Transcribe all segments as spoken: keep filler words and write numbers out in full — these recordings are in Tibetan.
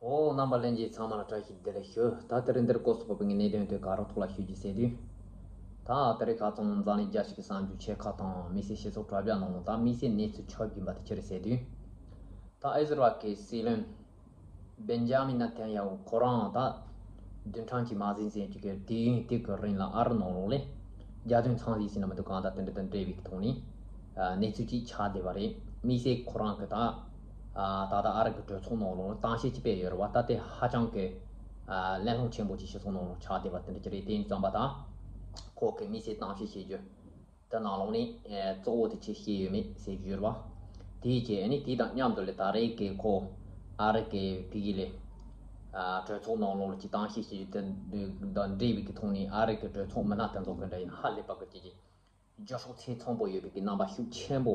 ཨོ། རྣམ་པ་ལྷན་རྒྱས་ཚང་མ་ལ་བཀྲ་ཤིས་བདེ་ལེགས་ཞུ། ད་དེ་རིང་འདིར་སྐོར་སུ་བབས་པའི་གནད་དོན་དེ་ག་རོ་ཐོག་ལ་ཞུ་རྒྱུ་ཟེར་དུས། ད་དེ་རིང་ཁ་སང་འཛམ་གླིང་རྒྱལ་སྤྱི་གི་གསར་འགྱུར་ཆེ་ཁག་དང་མི་སེར་སྤྱི་ཚོགས་དྲ་རྒྱ་ནང་ལ་ད་མི་སེར་གནས་ཚུལ་ཆགས་ཀྱིན་པ་དེ་ཅི་རེད་ཟེར་དུས། ད་ཨི་ཟི་རལ་གྱི་སྲིད་བློན་བེན་ཇ་མིན་ནེ་ཐན་ཡ་ཧུ་ཁོ་རང་ད་བདུན་ཕྲག་གཅིག་མ་ཟིན་ཟིན་གཅིག་གི་དུས་ཡུན་དེ་གི་རིང་ལ་ཨ་རི་ནང་ལོགས་ལ་རྒྱལ་དོན་ཚང་ཞིག་ཟིན་ན་མི་འདུག་གང་ལྟར་དེ་འདྲ་དང་འབྲེལ་བའི་ཐོག་ནས་གནས་ཚུལ་ཅིག་ཆགས་བསྡད་པ་རེད། དམིགས་བསལ་ཁོ་རང་གི་ད་ད་ལྟ་ཨ་རི་གི་གྲོས་ཚོགས་ནང་ལོགས་གཏམ་བཤད་ཅིག་སྤེལ་ཡོད་རེད་བ། ད་དེ་ཧ་ཅང་གི་གླེང་སློང་ཆེན་པོ་ཅིག་སྤྱི་ཚོགས་ནང་ལོགས་ཆགས་བསྡད་པ་དེ་འདྲ་ཅིག་རེད། དེ་ཡིན་ཙང་པ་ད་ཁོ་གི་དམིགས་བསལ་གཏམ་བཤད་བྱེད་རྒྱུ་དེ་ནང་ལོགས་ནས་གཙོ་བོ་དེ་ཅིག་བཤད་ཡོད་མེད་ཟེར་རྒྱུ་རེད་བ། དེའི་རྗེས་ཨ་ནི་དེ་དང་མཉམ་དུ་ལས་ད་རེས་ཀྱི་ཁོ་ཨ་རི་གི་ཕ་གི་ལས་གྲོས་ཚོགས་ནང་ལོགས་ཀྱི་གཏམ་བཤད་བྱེད་རྒྱུ་དེ་དང་འབྲེལ་བའི་གི་ཐོག་ནས་ཨ་རི་གི་གྲོས་ཚོགས་མི་སྣ་དེ་ཚོ་གི་འདྲ་ཡིན་ཧ་ལས་པ་གི་ཅིག་ཅིག་རྒྱབ་སྐྱོར་ཚད་མཐོན་པོ་ཡོད་པའི་གི་རྣམ་པ་ཤུགས་ཆེན་པོ་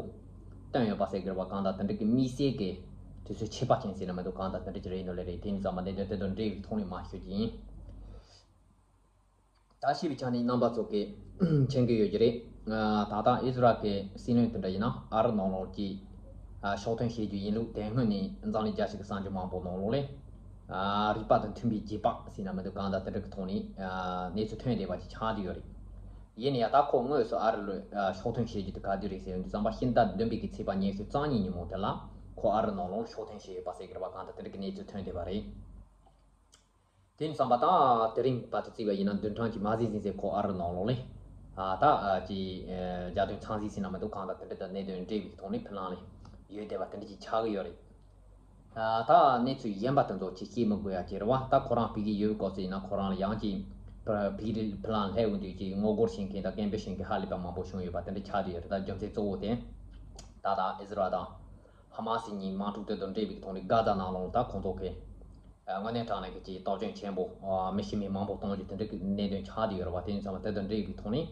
བསྟན་ཡོད་པ་ཟེར་དགོས་རེད་བ། གང་ལྟར་དེ་འདྲ་གི་དམིགས་བསལ་གི་དུས་ཚོད་ཁྱད་པར་ཅན་ཟེར་ན་མི་འདུག་གང་ལྟར་དེ་འདྲ་ཅིག་རེད་འདུག་ལེ་རེད། དེ་ཡིན་ཙང་མ་གནད་དོན་དེ་དང་འབྲེལ་བའི་ཐོག་ནས་མར་ཞུ་རྒྱུ་ཡིན། ད་ཤེས་པའི་ཆ་ནས་རྣམ་པ་ཚོ་གིས་མཁྱེན་གྱི་ཡོད་ཀྱི་རེད། ད་ལྟ་ཨི་ཟི་རལ་གྱི་སྲིད་བློན་དེ་འདྲ་ཡིན་ན་ཨ་རི་ནང་ལོགས་ཀྱི་ཕྱོགས་ཐོན་བྱེད་རྒྱུ་ཡིན་ལུགས་དེ་སྔོན་ནས་འཛམ་གླིང་རྒྱལ་སྤྱི་གི་གསར་འགྱུར་མང་པོ་ནང་ལོགས་ལས་རིག་པ་དང་མཐུན་པའི་རྗེས་དཔག་ཟེར་ན་མི་འདུག་གང་ལྟར་དེ་འདྲ་གི་ཐོག་ནས་གནས་ཚུལ་ཐོན་བསྡད་པ་ཅིག་ཆགས་བསྡད་ཡོད་རེད། ཡིན་ན་ཡང་ད་ཁོ་དངོས་སུ་ཨ་རི་ལ་ཕྱོགས་ཐོན་བྱེད་རྒྱུ་དེ་ག་དུས་རེད་ཟེར་ཡོང་དུས་ཙམ་པ་ཕྱི་ཟླ་བདུན་པའི་གི་ཚེས་པ་ཉི་ཤུ་རྩ་གཉིས་ཉིན་མོ་དེ་ལ་ཁོ་ཨ་རི་ནང་ལོགས་ཕྱོགས་ཐོན་བྱེད་ཡོད་པ་ཟེར་གི་རེད་བ། གང་ལྟར་དེ་འདྲ་གི་གནས་ཚུལ་ཐོན་བསྡད་པ་རེད། དེ་ཡིན་ཙང་པ་ད་དེ་རིང་བར་དུ་བརྩིས་པ་ཡིན་ན་བདུན་ཕྲག་གཅིག་མ་ཟིན་ཟིན་ཟེར་ཁོ་ཨ་རི་ནང་ལོགས་ལས་ད་ཅི་རྒྱལ་དོན་ཚང་ཟིན་ཟིན་ན་མི་འདུག་གང་ལྟར་དེ་འདྲ་དང་གནད་དོན་འབྲེལ་བའི་ཐོག་ནས་ཕི་ལང་ལ་ཡོད་བསྡད་པ་དེ་འདྲ་ཅིག་ཆགས་ཀྱི་ཡོད་རེད། ད་གནས་ཚུལ་གཞན་པ་དེ་ཚོ་ཅིག་བཤད་མི་དགོས་ཡ་ཅིག་རེད་བ། ད་ཁོ་རང་ཕ་གི་ཡོད་སྐབས་སུ་ཡིན་ན་ཁོ་རང་ལ་ཡང་ཅིག་ཕ་གི་ཕི་ལང་སླེབས་ཡོང་དུས་ཅིག་ངོ་རྒོལ་བྱེད་མཁན་དང་སྐད་འབོད་བྱེད་མཁན་ཧ་ལས་པ་མང་པོ་བྱུང་ཡོད་པ་དེ་འདྲ་ཆགས་བསྡད་ཡོད་རེད། ད་རྒྱུ་མཚན་གཙོ་བོ་དེ་ད་ལྟ་ཨི་ཟི་རལ་དང་ཧ་མ་སི་གཉིས་དམག་འཁྲུག་དེ་དང་འབྲེལ་བའི་ཐོག་ནས་གྷ་ཛ་ནང་ལོགས་ད་ཁོང་ཚོ་གི་དངོས་གནས་དྲང་གནས་ཀྱི་ཅིག་སྟོབས་ཆེན་ཆེན་པོ་མི་ཤི་མི་མང་པོ་གཏོང་རྒྱུ་དེ་འདྲ་གི་གནད་དོན་ཆགས་བསྡད་ཡོད་རེད་བ། དེ་ཡིན་ཙང་དེ་དང་འབྲེལ་བའི་ཐོག་ནས་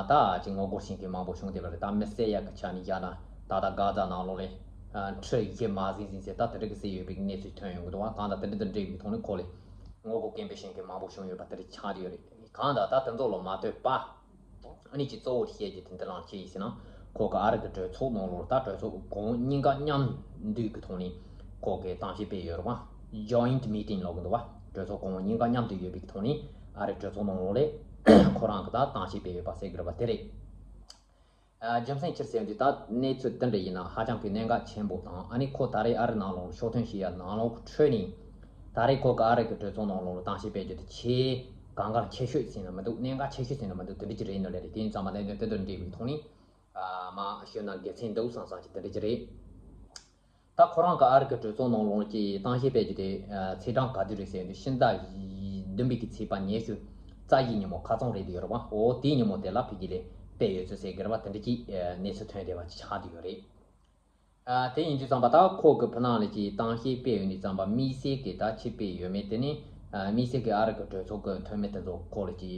ད་ཅིག་ངོ་རྒོལ་བྱེད་མཁན་མང་པོ་བྱུང་བསྡད་པ་རེད། ད་མི་བསད་ཡ་གི་ཆ་ནས་བཞག་ན་ད་ལྟ་གྷ་ཛ་ནང་ལོགས་ལས་ཁྲི་བཞི་མ་ཟིན་ཟིན་ཟེར་ད་དེ་འདྲ་གི་ཟེར་ཡོད་པའི་གནས་ཚུལ་ཐོན་ཡོང་གི་འདུག་བ། གང་ལྟར་དེ་འདྲ་དང་འབྲེལ་བའི་ཐོག་ནས་ཁོ་ལས་ངོ་རྒོལ་སྐད་འབོད་བྱེད་མཁན་མང་པོ་བྱུང་ཡོད་པ་དེ་འདྲ་ཆགས་བསྡད་ཡོད་རེད། གང་ལྟར་ད་དེ་ཚོ་ལ་མ་ལྟོས་པ། ཨ་ནི་ཅིག་གཙོ་བོ་བཤད་རྒྱུ་དེ་འདི་ལ་ཅི་ཡིན་ཟེར་ན། ཁོ་གི་ཨ་རི་གི་གྲོས་ཚོགས་ནང་ལོགས་ད་གྲོས་ཚོགས་གོང་འོག་གཉིས་ཀ་མཉམ་འདུས་ཀྱི་ཐོག་ནས་ཁོ་གི་གཏམ་བཤད་སྤེལ་ཡོད་རེད་བ། Joint Meeting ལབ་ཀྱི་འདུག་བ། གྲོས་ཚོགས་གོང་འོག་གཉིས་ཀ་མཉམ་དུ་ཡོད་པའི་ཐོག་ནས་ཨ་རི་གྲོས་ཚོགས་ནང་ལོགས་ལས་ཁོ་རང་གི་ད་གཏམ་བཤད་སྤེལ་ཡོད་པ་ཟེར་གྱི་རེད་བ། དེ་རེད། ཨ། རྒྱུ་མཚན་ཅི་ཟེར་དུས་ད་གནས་ཚུལ་དེ་འདྲ་ཡིན་ན་ཧ་ཅང་གི་གནད་འགག་ཆེན་པོ་དང་། ཨ་ནི་ཁོ་ད་རེས་ཨ་རི་ནང་ལོགས་ཕྱོགས་ཐོན་བྱེད་ཡ་ནང་ལོགས་ཁྲོད་ནས་ད་རེས་ཁོ་གི་ཨ་རི་གི་གྲོས་ཚོགས་ནང་ལོགས་ལ་གཏམ་བཤད་སྤེལ་རྒྱུ་དེ་ཆེས་གལ་འགངས་ཆེ་ཤོས་ཟེར་ན་མི་འདུག་གནད་འགག་ཆེ་ཤོས་ཟེར་ན་མི་འདུག་དེ་འདྲ་ཅིག་རེད་ནོ་ལེ་རེད། དེ་ཡིན་ཙང་མ་གནད་དོན་དེ་དང་འབྲེལ་བའི་ཐོག་ནས་ཨ། མ་ཤོད་ན་དགེ་མཚན་འདུག་བསམ་བསམ་ཅིག་དེ་འདྲ་ཅིག་རེད། ད་ཁོ་རང་གི་ཨ་རི་གི་གྲོས་ཚོགས་ནང་ལོགས་ཀྱི་གཏམ་བཤད་སྤེལ་རྒྱུ་དེ་ཚེས་གྲངས་ག་དུས་རེད་ཟེར་དུས་ཕྱི་ཟླ་བདུན་པའི་གི་ཚེས་པ་ཉི་ཤུ་རྩ་བཞི་ཉིན་མོ་ཁ་རྩང་རེད་འདུག་ཡོད་རེད་བ། འོ་དེའི་ཉིན་མོ་དེ་ལ་ཕ་གི་ལས་སྤེལ་ཡོད་ཚུལ་ཟེར་གི་རེད་བ། དེ་འདྲ་ཅིག་གནས་ཚུལ་ཐོན་བསྡད་པ་ཅིག་ཆགས་བསྡད་ཡོད་རེད། ཨ། དེ་ཡིན་དུས་ཙམ་པ་ད་ཁོ་གི་ཕི་ནང་ལ་ཅིག་གཏམ་བཤད་སྤེལ་ཡོད་དུས་ཙམ་པ་དམིགས་བསལ་གི་ད་ཅིག་སྤེལ་ཡོད་མེད་དེ་ནི། ཨ། དམིགས་བསལ་གི་ཨ་རི་གི་གྲོས་ཚོགས་གི་འཐུས་མི་དེ་ཚོ་ཁོ་ལ་ཅིག་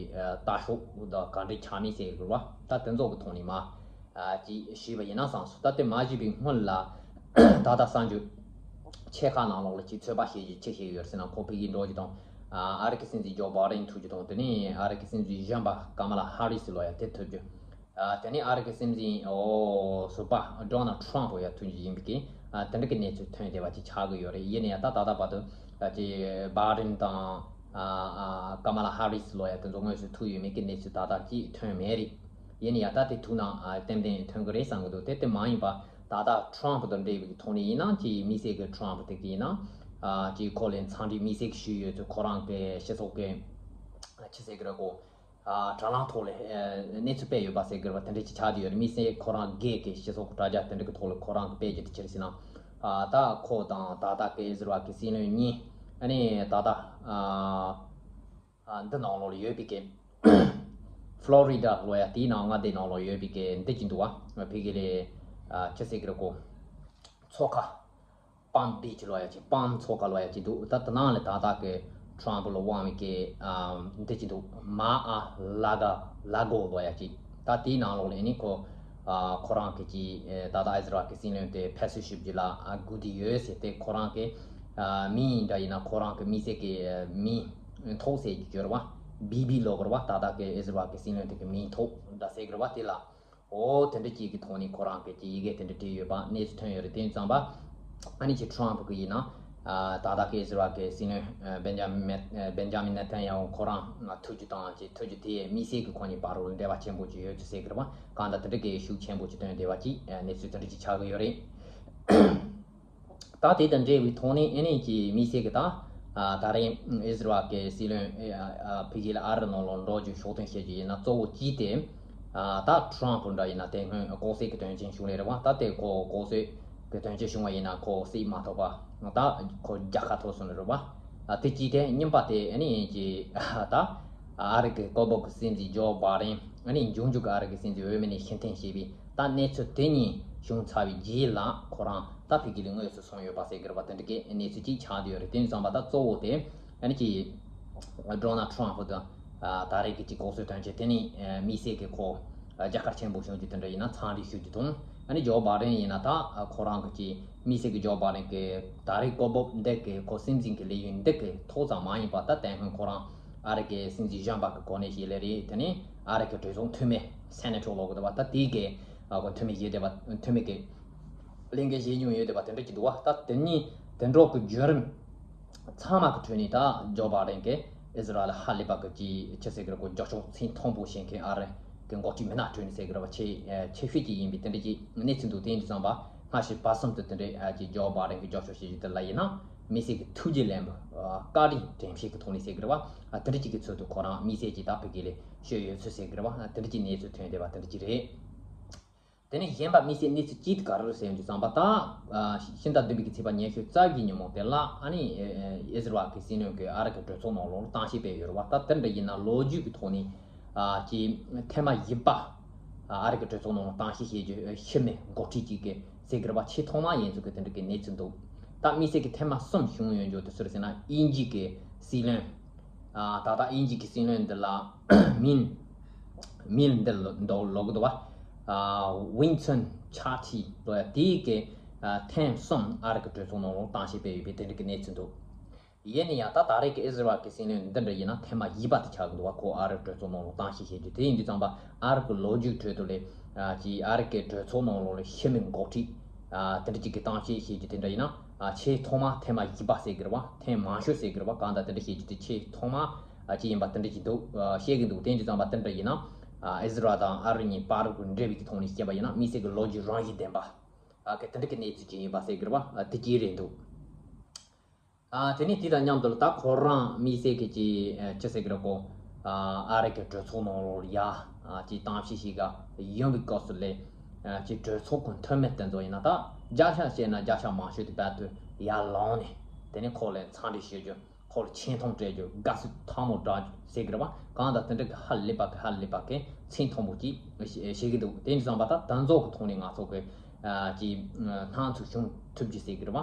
ལྟ་ཞོག་ད་ག་འདྲ་ཆགས་མིན་ཟེར་གི་རེད་བ། ད་དེ་ཚོ་གི་ཐོག་ནས་མ། ཨ། ཅིག་ཞུས་པ་ཡིན་ན་བསམ་སོང་། ད་དེ་མ་ཞུས་པའི་སྔོན་ལ་ད་ལྟ་གསར་འགྱུར་ཆེ་ཁག་ནང་ལོགས་ལ་ཅིག་ཚོད་དཔག་བྱེད་ཀྱི་ཅི་བྱེད་ཡོད་ཟེར་ན། ཁོ་ཕ་གིར་འགྲོ་རྒྱུ་དང་། ཨ། ཨ་རི་གི་སྲིད་འཛིན་ཇོ་བྷའི་ཌེན་ཐུག་རྒྱུ་དང་། དེ་ནས་ཨ་རི་གི་སྲིད་འཛིན་གཞོན་པ་ཀ་མ་ལ་ཧ་རི་སི་ལོ་ཡ་དེ་ཐུག་རྒྱུ། ཨ། དེ་ནས་ཨ་རི་གི་སྲིད་འཛིན་འོ་ཟུར་པ་ཌོ་ནལ་ཊམ་ཕ་ཡ་ཐུག་རྒྱུ་ཡིན་པའི་གི། ཨ། དེ་འདྲ་གི་གནས་ཚུལ་ཐོན་བསྡད་པ་ཅིག་ཆགས་ཀྱི་ཡོད་རེད། ཡིན་ན་ཡང་ད་ད་ལྟ་བར་དུ་ཨ་ཅིག་བྷའི་ཌེན་དང་། ཨ། ཨ། ཀ་མ་ལ་ཧ་རི་སི་ལོ་ཡ་དེ་ཚོ་དངོས་སུ་ཐུག་ཡོད་མེད་ཀྱི་གནས་ཚུལ་ད་ལྟ་ཅིག་ཐོན་མེད་རེད། ཡིན་ན་ཡང་ད་དེ་ཐུག་ན་ཨ་ཏན་ཏན་ཐོན་གི་རེད་བསམ་གི་འདུག་དེ་དེ་མ་ཡིན་པ་ད་ལྟ་ཊམ་ཕ་དང་འབྲེལ་བའི་ཐོག་ནས་ཡིན་ན་ཅིག་དམིགས་བསལ་གྱི་ཊམ་ཕ་དེ་གི་ཡིན་ན་ཨ་ཅིག་ཁོ་ལ་འཚམས་འདྲི་དམིགས་བསལ་གྱི་ཞུས་ཡོད་ཚུལ། ཁོ་རང་གི་སྤྱི་ཚོགས་ཀྱི་ཅི་ཟེར་གི་རེད་གོ། ཨ། དྲ་ལམ་ཐོག་ལ་ཨ་གནས་ཚུལ་སྤེལ་ཡོད་པ་ཟེར་གི་རེད་བ། དེ་འདྲ་ཅིག་ཆགས་བསྡད་ཡོད་རེད། དམིགས་བསལ་ཁོ་རང་སྒེར་གྱི་སྤྱི་ཚོགས་ཀྱི་དྲ་རྒྱ་དེ་འདྲ་གི་ཐོག་ལ་ཁོ་རང་གི་སྤེལ་རྒྱུ་དེ་ཅི་རེད་ཟེར་ན། ཨ། ད་ཁོ་དང་ད་ལྟ་གི་ཨི་ཟི་རལ་གྱི་སྲིད་བློན་གཉིས་ཨ་ནི་ད་ལྟ་ཨ། ཨ། འདི་ནང་ལོགས་ལ་ཡོད་པའི་གི་ཕློ་རི་ཌ་ལོ་ཡ་དེའི་ནང་མངའ་སྡེ་ནང་ལོགས་ཡོད་པའི་གི་འདི་གཅིག་འདུག་བ། ཕ་གི་ལ་ཨ་ཅི་ཟེར་གི་རེད་གོ། མཚོ་ཁ། པམ་བིཆ་ལོ་ཡ་གཅིག་པམ་མཚོ་ཁ་ལོ་ཡ་གཅིག་འདུག་ད་དེ་ནང་ལ་ད་ལྟ་གི་ཊམ་ཕ་ལ་དབང་བའི་གི་ཨ་འདི་གཅིག་འདུག་མ་ཨ་ལ་ག་ལ་གོ་ལོ་ཡ་གཅིག་ད་དེའི་ནང་ལོགས་ལ་ཨ་ནི་ཁོ་ཨ་ཁོ་རང་གི་གཅིག་ཨ་ད་ལྟ་ཨི་ཟི་རལ་གི་སྲིད་བློན་དེ་ཕེབས་བསུ་ཞུ་རྒྱུ་ལ་ཨ་སྒུག་བསྡད་ཡོད་ཟེར་ཏེ། ཁོ་རང་གི་ཨ་མིང་འདྲ་ཡིན་ན་ཁོ་རང་གི་དམིགས་བསལ་གི་ཨ་མིང་ཐོག་ཟེར་རྒྱུ་ཡོད་རེད་བ། བི་བི་ལབ་ཀྱི་རེད་བ། ད་ལྟ་གི་ཨི་ཟི་རལ་གི་སྲིད་བློན་དེ་གི་མིང་ཐོག་འདྲ་ཟེར་གི་རེད་བ། དེ་ལ། འོ་དེ་འདྲ་ཅིག་གི་ཐོག་ནས་ཁོ་རང་གི་ཅིག་ཡི་གེ་དེ་འདྲ་བྲིས་ཡོད་པ་གནས་ཚུལ་ཐོན་ཡོད་རེད། དེ་ཡིན་ཙང་པ་ཨ་ནི་ཅིག་ཊམ་ཕ་གི་ཡིན་ན་ ཨ་ད་ལྟ་གི་ཨི་ཟི་རལ་གྱི་སྲིད་བློན་ཨ་བེན་ཇ་མིན་ཨ་བེན་ཇ་མིན་ནེ་ཐན་ཡ་ཧུ་ཁོ་རང་ང་ཐུག་རྒྱུ་དང་ཅིག་ཐུག་རྒྱུ་དེ་དམིགས་བསལ་གྱི་ཁོ་གཉིས་བར་རུ་འབྲེལ་བ་ཆེན་པོ་ཅིག་ཡོད་ཚུལ་ཟེར་གི་རེད་བ། གང་ལྟར་དེ་འདྲ་གི་ཤུགས་ཆེན་པོ་ཅིག་བཏོན་བསྡད་པ་ཅིག་ཨ་གནས་ཚུལ་དེ་འདྲ་ཅིག་ཆགས་ཀྱི་ཡོད་རེད། ད་དེ་དང་འབྲེལ་བའི་ཐོག་ནས་ཨ་ནི་ཀྱི་དམིགས་བསལ་གྱི་ད་ཨ་ད་རེས་ཨི་ཟི་རལ་གྱི་སྲིད་བློན་ཨ་ཨ་ཕ་གི་ལ་ཨ་རི་ནང་ལ་འགྲོ་རྒྱུ་ཕྱོགས་སྟོན་བྱེད་རྒྱུ་ཡིན་ན་གཙོ་བོ་གཅིག་དེ་ཨ་ད་ཊརམ་ཕུ་འདྲ་ཡིན་ན་དེ་སྔོན་ལྐོག་གསོད་ཀྱི་དོན་རྐྱེན་བྱུང་ལེ་རེད་བ། ད་དེ་ཁོ་ལྐོག་གསོད་ཀྱི་དོན་རྐྱེན་བྱུང་བ་ཡིན་ན་ཁོ་སྲིད་མ་ཐོབ་པ་ད་ཁོ་རྒྱལ་ཁ་ཐོབ་སོང་ལེ་རེད་བ། ཨ་དེ་གཅིག་དེ་གཉིས་པ་དེ་ཨ་ནི་ཀྱི་ད་ཨ་རི་གི་ལྐོག་འབོད་ཀྱི་སྲིད་འཛིན་ཇོ་བྷའི་ཌེན་ཨ་ནི་འབྱུང་འགྱུར་གྱི་ཨ་རི་གི་སྲིད་འཛིན་འོས་མི་ནས་ཕྱིར་འཐེན་བྱས་པའི་ད་གནས་ཚུལ་དེ་གཉིས་བྱུང་ཚར་བའི་རྗེས་ལ་ཁོ་རང་ད་ཕ་གི་ལ་དངོས་སུ་སོང་ཡོད་པ་ཟེར་གི་རེད་བ། དེ་འདྲ་གི་གནས་ཚུལ་ཅིག་ཆགས་བསྡད་ཡོད་རེད། དེ་ཡིན་ཙང་བ་ད་གཙོ་བོ་དེ་ཨ་ནི་ཀྱི་ཌོ་ནལ་ཊརམ་ཕུ་དང་ཨ་ད་རེས་ཀྱི་ཀྱི་ལྐོག་གསོད་དོན་རྐྱེན་དེ་ནི་ཨ་དམིགས་བསལ་གྱི་ཁོ་ཨ་རྒྱལ་ཁ་ཆེན་པོ་བྱུང་རྒྱུ་དེ་འདྲ་ཡིན་ན་འཚམས་འདྲི་ཞུ་རྒྱུ་དང་། ཨ་ནི་ཇོ་བྷའི་ཌེན་ཡིན་ན་ད་ཨ་ཁོ་རང་གི་ཀྱི་དམིགས་བསལ་གྱི་ཇོ་བྷའི་ཌེན་གྱི་ད་རེས་ལྐོག་འབོད་འདི་གི་ཁོ་སྲིད་འཛིན་གྱི་ལས་ཡུན་འདི་གི་ཐོག་ཙམ་མ་ཡིན་པ་ད་དེ་སྔོན་ཁོ་རང་ཨ་རི་གི་སྲིད་འཛིན་གཞོན་པ་གི་གོ་གནས་བཞེས་ལེ་རེད། དེ་ནས་ཨ་རི་གི་གྲོས་ཚོགས་འཐུས་མི་སེ་ནེ་ཊར་ལབ་གི་འདུག་བ། ད་དེའི་གི་ཨ་ཁོ་འཐུས་མི་བཞེས་བསྡད་པ་འཐུས་མི་གི་ལས་འགན་བཞེས་མྱོང་ཡོད་བསྡད་པ་དེ་འདྲ་ཅིག་འདུག་བ། ད་དེ་གཉིས་དེ་འདྲ་གི་བརྒྱུད་རིམ་ཚང་མ་གི་ཁྲོད་ནས་ད་ཇོ་བྷའི་ཌེན་གྱིས་ཨི་ཟི་རལ་ལ་ཧ་ལས་པ་གི་ཅི་ཅི་ཟེར་གི་རེད་གོ་རྒྱབ་སྐྱོར་ཚད་མཐོན་པོ་བྱེད་མཁན་ཨ་རི་གི་འགོ་ཁྲིད་མི་སྣ་ཁྲོད་ནས་ཟེར་གི་རེད་བ། ཆེ་ཆེ་ཤོས་ཅིག་ཡིན་པའི་དེ་འདྲ་ཅིག་གནས་ཚུལ་འདུག་དེ་ཡིན་དུས་ཙམ་པ་སྔ་ཕྱི་བར་གསུམ་དུ་དེ་འདྲའི་ཨ་ཅིག་ཇོ་བྷའི་ཌེན་གྱི་རྒྱབ་སྐྱོར་བྱེད་རྒྱུ་དེ་ལ་ཡིན་ན་དམིགས་བསལ་གྱི་ཐུགས་རྗེ་ལེན་པ་བཀའ་དྲིན་དྲན་བྱེད་ཀྱི་ཐོག་ནས་ཟེར་གི་རེད་བ། ཨ་དེ་འདྲ་ཅིག་གི་ཚུལ་དུ་ཁོ་རང་དམིགས་བསལ་གྱི་ད་ཕ་གི་ལ་ཤོད་ཡོད་ཚུལ་ཟེར་གི་རེད་བ། ཨ་དེ་འདྲ་ཅིག་གནས་ཚུལ་ཐོན་བསྡད་པ་དེ་འདྲ་ཅིག་རེད། དེ་ནས་གཞན་པ་དམིགས་བསལ་གནས་ཚུལ་གཅིག་དེ་ག་རེ་རེད་ཟེར་ཡོང་དུས་ཙམ་པ་ད། ཕྱི་ཟླ་བདུན་པའི་གི་ཚེས་པ་ཉི་ཤུ་རྩ་བཞི་ཉིན་མོ་དེ་ལ་ཨ་ནི་ཨི་ཟི་རལ་གྱི་སྲིད་བློན་གྱིས་ཨ་རི་གི་གྲོས་ཚོགས་ནང་ལོགས་གཏམ་བཤད་སྤེལ་ཡོད་རེད་བ། ད་དེ་འདྲ་ཡིན་ན་ལོ་རྒྱུས་ཀྱི་ཐོག་ནས་ཀྱི་ཐེངས་མ་བཞི་པ་ཨ་རི་གི་གྲོས་ཚོགས་ནང་ལོགས་གཏམ་བཤད་བྱེད་རྒྱུ་ཕྱི་མི་འགོ་ཁྲིད་ཅིག་གི་ཟེར་གི་རེད་བ། ཆེས་ཐོག་མ་ཡིན་ཚུལ་གྱི་དེ་འདྲ་གི་གནས་ཚུལ་འདུག་ད་དམིགས་བསལ་གྱི་ཐེངས་མ་གསུམ་བྱུང་ཡོད་རྒྱུ་དེ་སུ་རེད་ཟེར་ན་དབྱིན་ཇི་གི་སྲིད་བློན། ཨ་ད་ལྟ་དབྱིན་ཇི་གི་སྲིད་བློན་འདི་ལ་མིང་མིང་འདི་ལ་འདོགས་ལོག་གི་འདུག་བ། ཨ་ཝིན་སྟོན་ཆར་ཆི་ལབ་ཡ་དེའི་གི་ཨ་ཐེངས་གསུམ་ཨ་རི་གི་གྲོས་ཚོགས་ནང་ལོགས་གཏམ་བཤད་སྤེལ་ཡོད་པའི་དེ་འདྲ་གི་གནས་ཚུལ་འདུག་ཡིན་ན་ཡང་ད་ད་རེས་ཀྱི་ཨི་ཟི་རལ་གྱི་སྲིད་བློན་འདི་འདྲ་ཡིན་ན་ཐེངས་མ་བཞི་པ་དེ་ཆགས་ཀྱི་འདུག་བ། ཁོ་ཨ་རི་གྲོས་ཚོགས་ནང་ལོགས་གཏམ་བཤད་བྱེད་རྒྱུ་དེ་ཡིན་དུས་ཙམ་པ་ཨ་རི་གི་ལོ་རྒྱུས་ཁྲོད་དུ་ལས་ཀྱི་ཨ་རི་གི་གྲོས་ཚོགས་ནང་ལོགས་ལས་ཕྱི་མི་འགོ་ཁྲིད་དེ་འདྲ་ཅིག་གི་གཏམ་བཤད་བྱེད་རྒྱུ་དེ་འདྲ་ཡིན་ན་ཆེས་ཐོག་མ་ཐེངས་མ་བཞི་པ་ཟེར་གི་རེད་བ། ཐེངས་མང་ཤོས་ཟེར་གི་རེད་བ། གང་ལྟར་དེ་འདྲ་བྱེད་རྒྱུ་དེ་ཆེས་ཐོག་མ་ཅིག་ཡིན་པ་དེ་འདྲ་ཅིག་འདུག་བཤད་གི་འདུག་དེ་ཡིན་དུས་ཙམ་པ་དེ་འདྲ་ཡིན་ན་ཨི་ཟི་རལ་དང་ཨ་རི་གཉིས་བར་གྱི་འབྲེལ་བའི་གི་ཐོག་ནས་བཤད་པ་ཡིན་ན་དམིགས་བསལ་གྱི་ལོ་རྒྱུས་རང་བཞིན་ལྡན་པ་གི་དེ་འདྲ་གི་གནས་ཚུལ་ཅིག་ཡིན་པ་ཟེར་གི་རེད་བ། དེ་གཅིག་རེད་འདུག་ཨ་དེ་ནས་དེ་དང་མཉམ་དུ་ལ་ད་ཁོ་རང་དམིགས་བསལ་གྱི་ཅི་ཅི་ཟེར་གི་རེད་གོ། ཨ་ཨ་རི་གི་གྲོས་ཚོགས་ནང་ལོགས་ལ་ཡ་ཅི་གཏམ་བཤད་ཞིག་ག་ཡོང་བའི་སྐབས་སུ་ལས་ཅི་གྲོས་ཚོགས་ཀྱི་འཐུས་མི་དེ་ཚོ་ཡིན་ན་ད་བརྒྱ་ཆ་བཤད་ན་བརྒྱ་ཆ་མང་ཤོས་དེ་རྦད་དེ་ཡར་ལངས་ནས་དེ་ནས་ཁོ་ལ་འཚམས་འདྲི་ཞུ་རྒྱུ། ཁོ་ལ་ཆེ་མཐོང་སྤྲད་རྒྱུ། དགའ་བསུ་ཐལ་མོ་སྒྲོག་རྒྱུ་ཟེར་གི་རེད་བ། གང་ལྟར་དེ་འདྲ་གི་ཧ་ལས་པ་གི་ཧ་ལས་པ་གི་ཚད་མཐོན་པོ་ཅིག་བྱེད་ཀྱི་འདུག་དེ་ཡིན་དུས་ཙམ་པ་ད་དེ་ཚོ་གི་ཐོག་ནས་ང་ཚོ་གི་ཅིག་སྣང་ཚུལ་བྱུང་ཐུབ་རྒྱུ་ཟེར་གི་རེད་བ།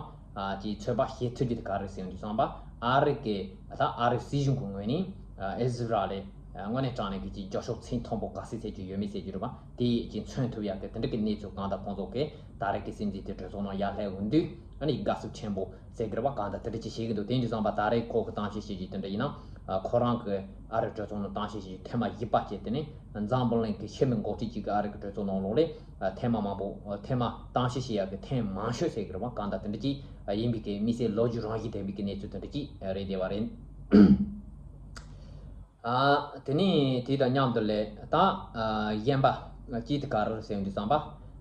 ཅིག་ཚོད་དཔག་བྱེད་ཐུབ་རྒྱུ་དེ་ག་རེ་ཟེར་ཡོང་དུས་ཙམ་པ་ཨ་རི་གི་ད་ཨ་རི་སྲིད་གཞུང་གི་ངོས་ནས་ཨི་ཟི་རལ་ལ་དངོས་གནས་དྲང་གནས་ཀྱི་ཅིག་རྒྱབ་སྐྱོར་ཚད་མཐོན་པོ་ག་ཚོད་ཟེར་གྱི་ཡོད་མེད་ཟེར་གྱི་རེད་བ། དེ་ཅིག་མཚོན་ཐུབ་ཡག་གི་དེ་འདྲ་གི་གནས་ཚུལ། གང་ལྟར་ཁོང་ཚོ་གི་ད་རེས་ཀྱི་སྲིད་འཛིན་དེ་གྲོས་ཚོགས་ནང་ཡར་སླེབས་ཡོང་དུས་ཨ་ནི་དགའ་བསུ་ཆེན་པོ་ཟེར་གི་རེད་བ། གང་ལྟར་དེ་འདྲ་ཅིག་བྱེད་ཀྱི་འདུག་དེ་ཡིན་དུས་ཙམ་པ་ད་རེས་ཁོ་གི་གཏམ་བཤད་བྱེད་ཀྱི་དེ་འདྲ་ཡིན་ན་ཨ་ཁོ་རང་གི་ཨ་རི་གྲོས་ཚོགས་ནང་གཏམ་བཤད་བྱེད་ཀྱི་ཐེངས་མ་བཞི་པ་བྱས། དེ་ནས་འཛམ་བུ་གླིང་གི་ཕྱི་མི་འགོ་ཁྲིད་ཅིག་གིས་ཨ་རི་གི་གྲོས་ཚོགས་ནང་ལོགས་ལ་ཨ་ཐེངས་མ་མང་པོ་ཨ་ཐེངས་མ་གཏམ་བཤད་བྱེད་ཡག་གི་ཐེངས་མང་ཤོས་ཟེར་གི་རེད་བ། གང་ལྟར་དེ་འདྲ་ཅིག་ཨ་ཡིན་པའི་གི་དམིགས་བསལ་ལོ་རྒྱུས་རང་བཞིན་ལྡན་པའི་གི་གནས་ཚུལ་དེ་འདྲ་ཅིག་ཨ་རེད་བསྡད་པ་རེད། ཨ་དེ་ནས་དེ་དང་མཉམ་དུ་ལས་ད་ཨ་གཞན་པ་ཅིག་དེ་ག་རེ་ཟེར་ཡོང་དུས་ཙམ་པ་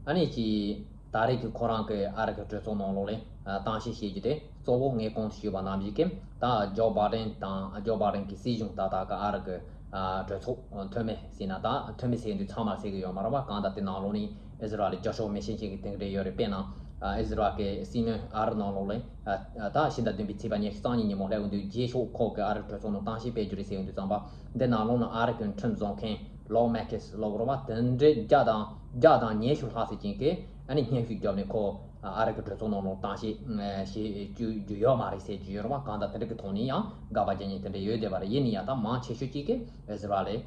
ཨ་ནི་ཅིག་ད་རེས་ཀྱི་ཁོ་རང་གི་ཨ་རི་གི་གྲོས་ཚོགས་ནང་ལོགས་ལ་ཨ་གཏམ་བཤད་བྱེད་རྒྱུ་དེ་གཙོ་བོ་ངས་གོང་དུ་ཞུས་པ་ནང་བཞིན་གྱི་ད་ཇོ་བྷའི་ཌེན་དང་ཇོ་བྷའི་ཌེན་གྱི་སྲིད་གཞུང་ད་ལྟ་གི་ཨ་རི་གི་ཨ་གྲོས་ཚོགས་འཐུས་མི་ཟེར་ན་ད་འཐུས་མི་ཟེར་དུས་ཚང་མ་ཟེར་གི་ཡོད་མ་རེད་བ། གང་ལྟར་དེ་ནང་ལོགས་ནས་ཨི་ཟི་རལ་ལ་རྒྱབ་སྐྱོར་མི་བྱེད་མཁན་གྱི་དེ་འདྲ་ཡོད་རེད། དཔེར་ན་ཨ་ཨི་ཟི་རལ་གྱི་སྲིད་བློན་ཨ་རི་ནང་ལོགས་ལ་ཨ་ད་ཕྱི་ཟླ་བདུན་པའི་ཚེས་པ་ཉི་ཤུ་རྩ་གཉིས་ཉིན་མོ་སླེབས་ཡོང་དུས་རྗེས་ཕྱོགས་ཁོ་གི་ཨ་རི་གྲོས་ཚོགས་ནང་གཏམ་བཤད་སྤེལ་རྒྱུ་རེད་ཟེར་ཡོང་དུས་ཙམ་པ་འདི་ནང་ལོགས་ནས་ཨ་རི་གི་ཁྲིམས་བཟོ་མཁན་ལོ་མེ་ཀེར་སི་ལབ་དགོས་རེད་བ། དེ་འདྲའི་བརྒྱ་དང་བརྒྱ་དང་ཉི་ཤུ་ལྷག་ཙམ་ཅིག་གིས་ཨ་ནི་སྙན་ཞུ་བརྒྱབ་ནས་ཁོ་ཨ་རི་གི་གྲོས་ཚོགས་ནང་ལོགས་གཏམ་བཤད་བྱེད་རྒྱུ་ཡོད་མ་རེད་ཟེར་གྱི་ཡོད་རེད་བ། གང་ལྟར་དེ་འདྲ་གི་ཐོག་ནས་ཡང་དགག་པ་རྒྱག་མཁན་དེ་འདྲ་ཡོད་བསྡད་པ་རེད། ཡིན་ན་ཡང་ད་མང་ཆེ་ཤོས་ཅིག་གིས་ཨི་ཟི་རལ་ལ་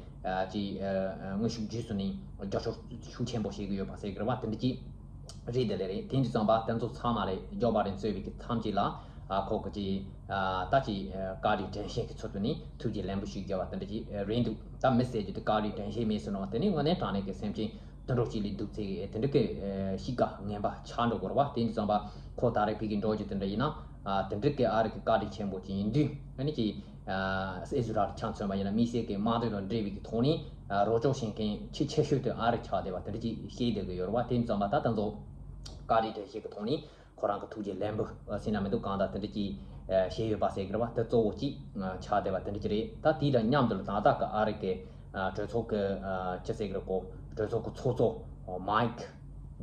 ཅིག་དངོས་ཤུགས་བརྒྱུད་ཚུར་ནས་རྒྱབ་སྐྱོར་ཤུགས་ཆེན་པོ་བྱེད་ཀྱི་ཡོད་པ་ཟེར་གྱི་རེད་བ། དེ་འདྲ་ཅིག་རེད་དེ་ལས་རེད། དེ་འདྲ་ཙམ་པ་དེ་ཚོ་ཚང་མ་ལས་ཇོ་བྷའི་ཌེན་གཙོས་པའི་གི་ཐམས་ཅད་ལ་ཨ་ཁོ་གི་ཅིག་ཨ་ད་ཅིག་ཨ་བཀའ་དྲིན་དྲན་བཞིན་གྱི་ཚུལ་དུ་ནས་ཐུགས་རྗེ་ལེགས་འབུལ་ཞུ་རྒྱུ་བ་དེ་འདྲ་ཅིག་རེད་འདུག་ད་མི་ཟེར་རྒྱུ་དེ་བཀའ་དྲིན་དྲན་བཞིན་མེད་ཟེར་ནོ་དེ་ནི་དངོས་གནས་དྲང་གནས་ཀྱི་སེམས་ཅན་དུད་འགྲོ་གཅིག་ལས་སྡུག་ཚད་དེ་འདྲ་གི་ཨ་གཤིས་ཀ་ངན་པ་ཆགས་འགྲོ་དགོས་རེད་བ། དེ་འདྲ་ཙམ་པ་ཁོ་ད་རེས་ཕ་གིར་འགྲོ་རྒྱུ་དེ་འདྲ་ཡིན་ན་ ཨ་དེ་འདྲ་གི་ཨ་རི་གི་བཀའ་དྲིན་ཆེན་པོ་ཅིག་ཡིན་དུས་ཨ་ནི་ཅིག་ཨ་ཨི་ཟི་རལ་ཆ་མཚོན་པ་ཡིན་ན་དམིགས་བསལ་གྱི་དམག་དོན་དང་འབྲེལ་བའི་གི་ཐོག་ནས་ཨ་རོགས་སྐྱོར་བྱེད་མཁན་ཆེས་ཆེ་ཤོས་དེ་ཨ་རི་ཆགས་བསྡད་པ་དེ་འདྲ་ཅིག་ཤེས་བསྡད་ཀྱི་ཡོད་རེད་བ། དེ་ཙམ་པ་ད་ད་ཚོ་བཀའ་དྲིན་དྲན་ཤེས་ཀྱི་ཐོག་ནས་ཁོ་རང་གི་ཐུགས་རྗེ་ལན་པོ་ཟེར་ན་མི་འདུག་གང་ལྟར་དེ་འདྲ་ཅིག་ཨ་བྱས་ཡོད་པ་ཟེར་གི་རེད་བ། དེ་གཙོ་བོ་ཅིག་ཨ་ཆགས་བསྡད་པ་དེ་འདྲ་ཅིག་རེད། ད་དེ་དང་མཉམ་དུ་ད་ལྟ་གི་ཨ་རི་གི་ཨ་གྲོས་ཚོགས་ཀྱི་ཨ་ཅི་ཟེར་གི་རེད་གོ་གྲོས་ཚོགས་ཀྱི་ཚོགས་གཙོ་མའིག་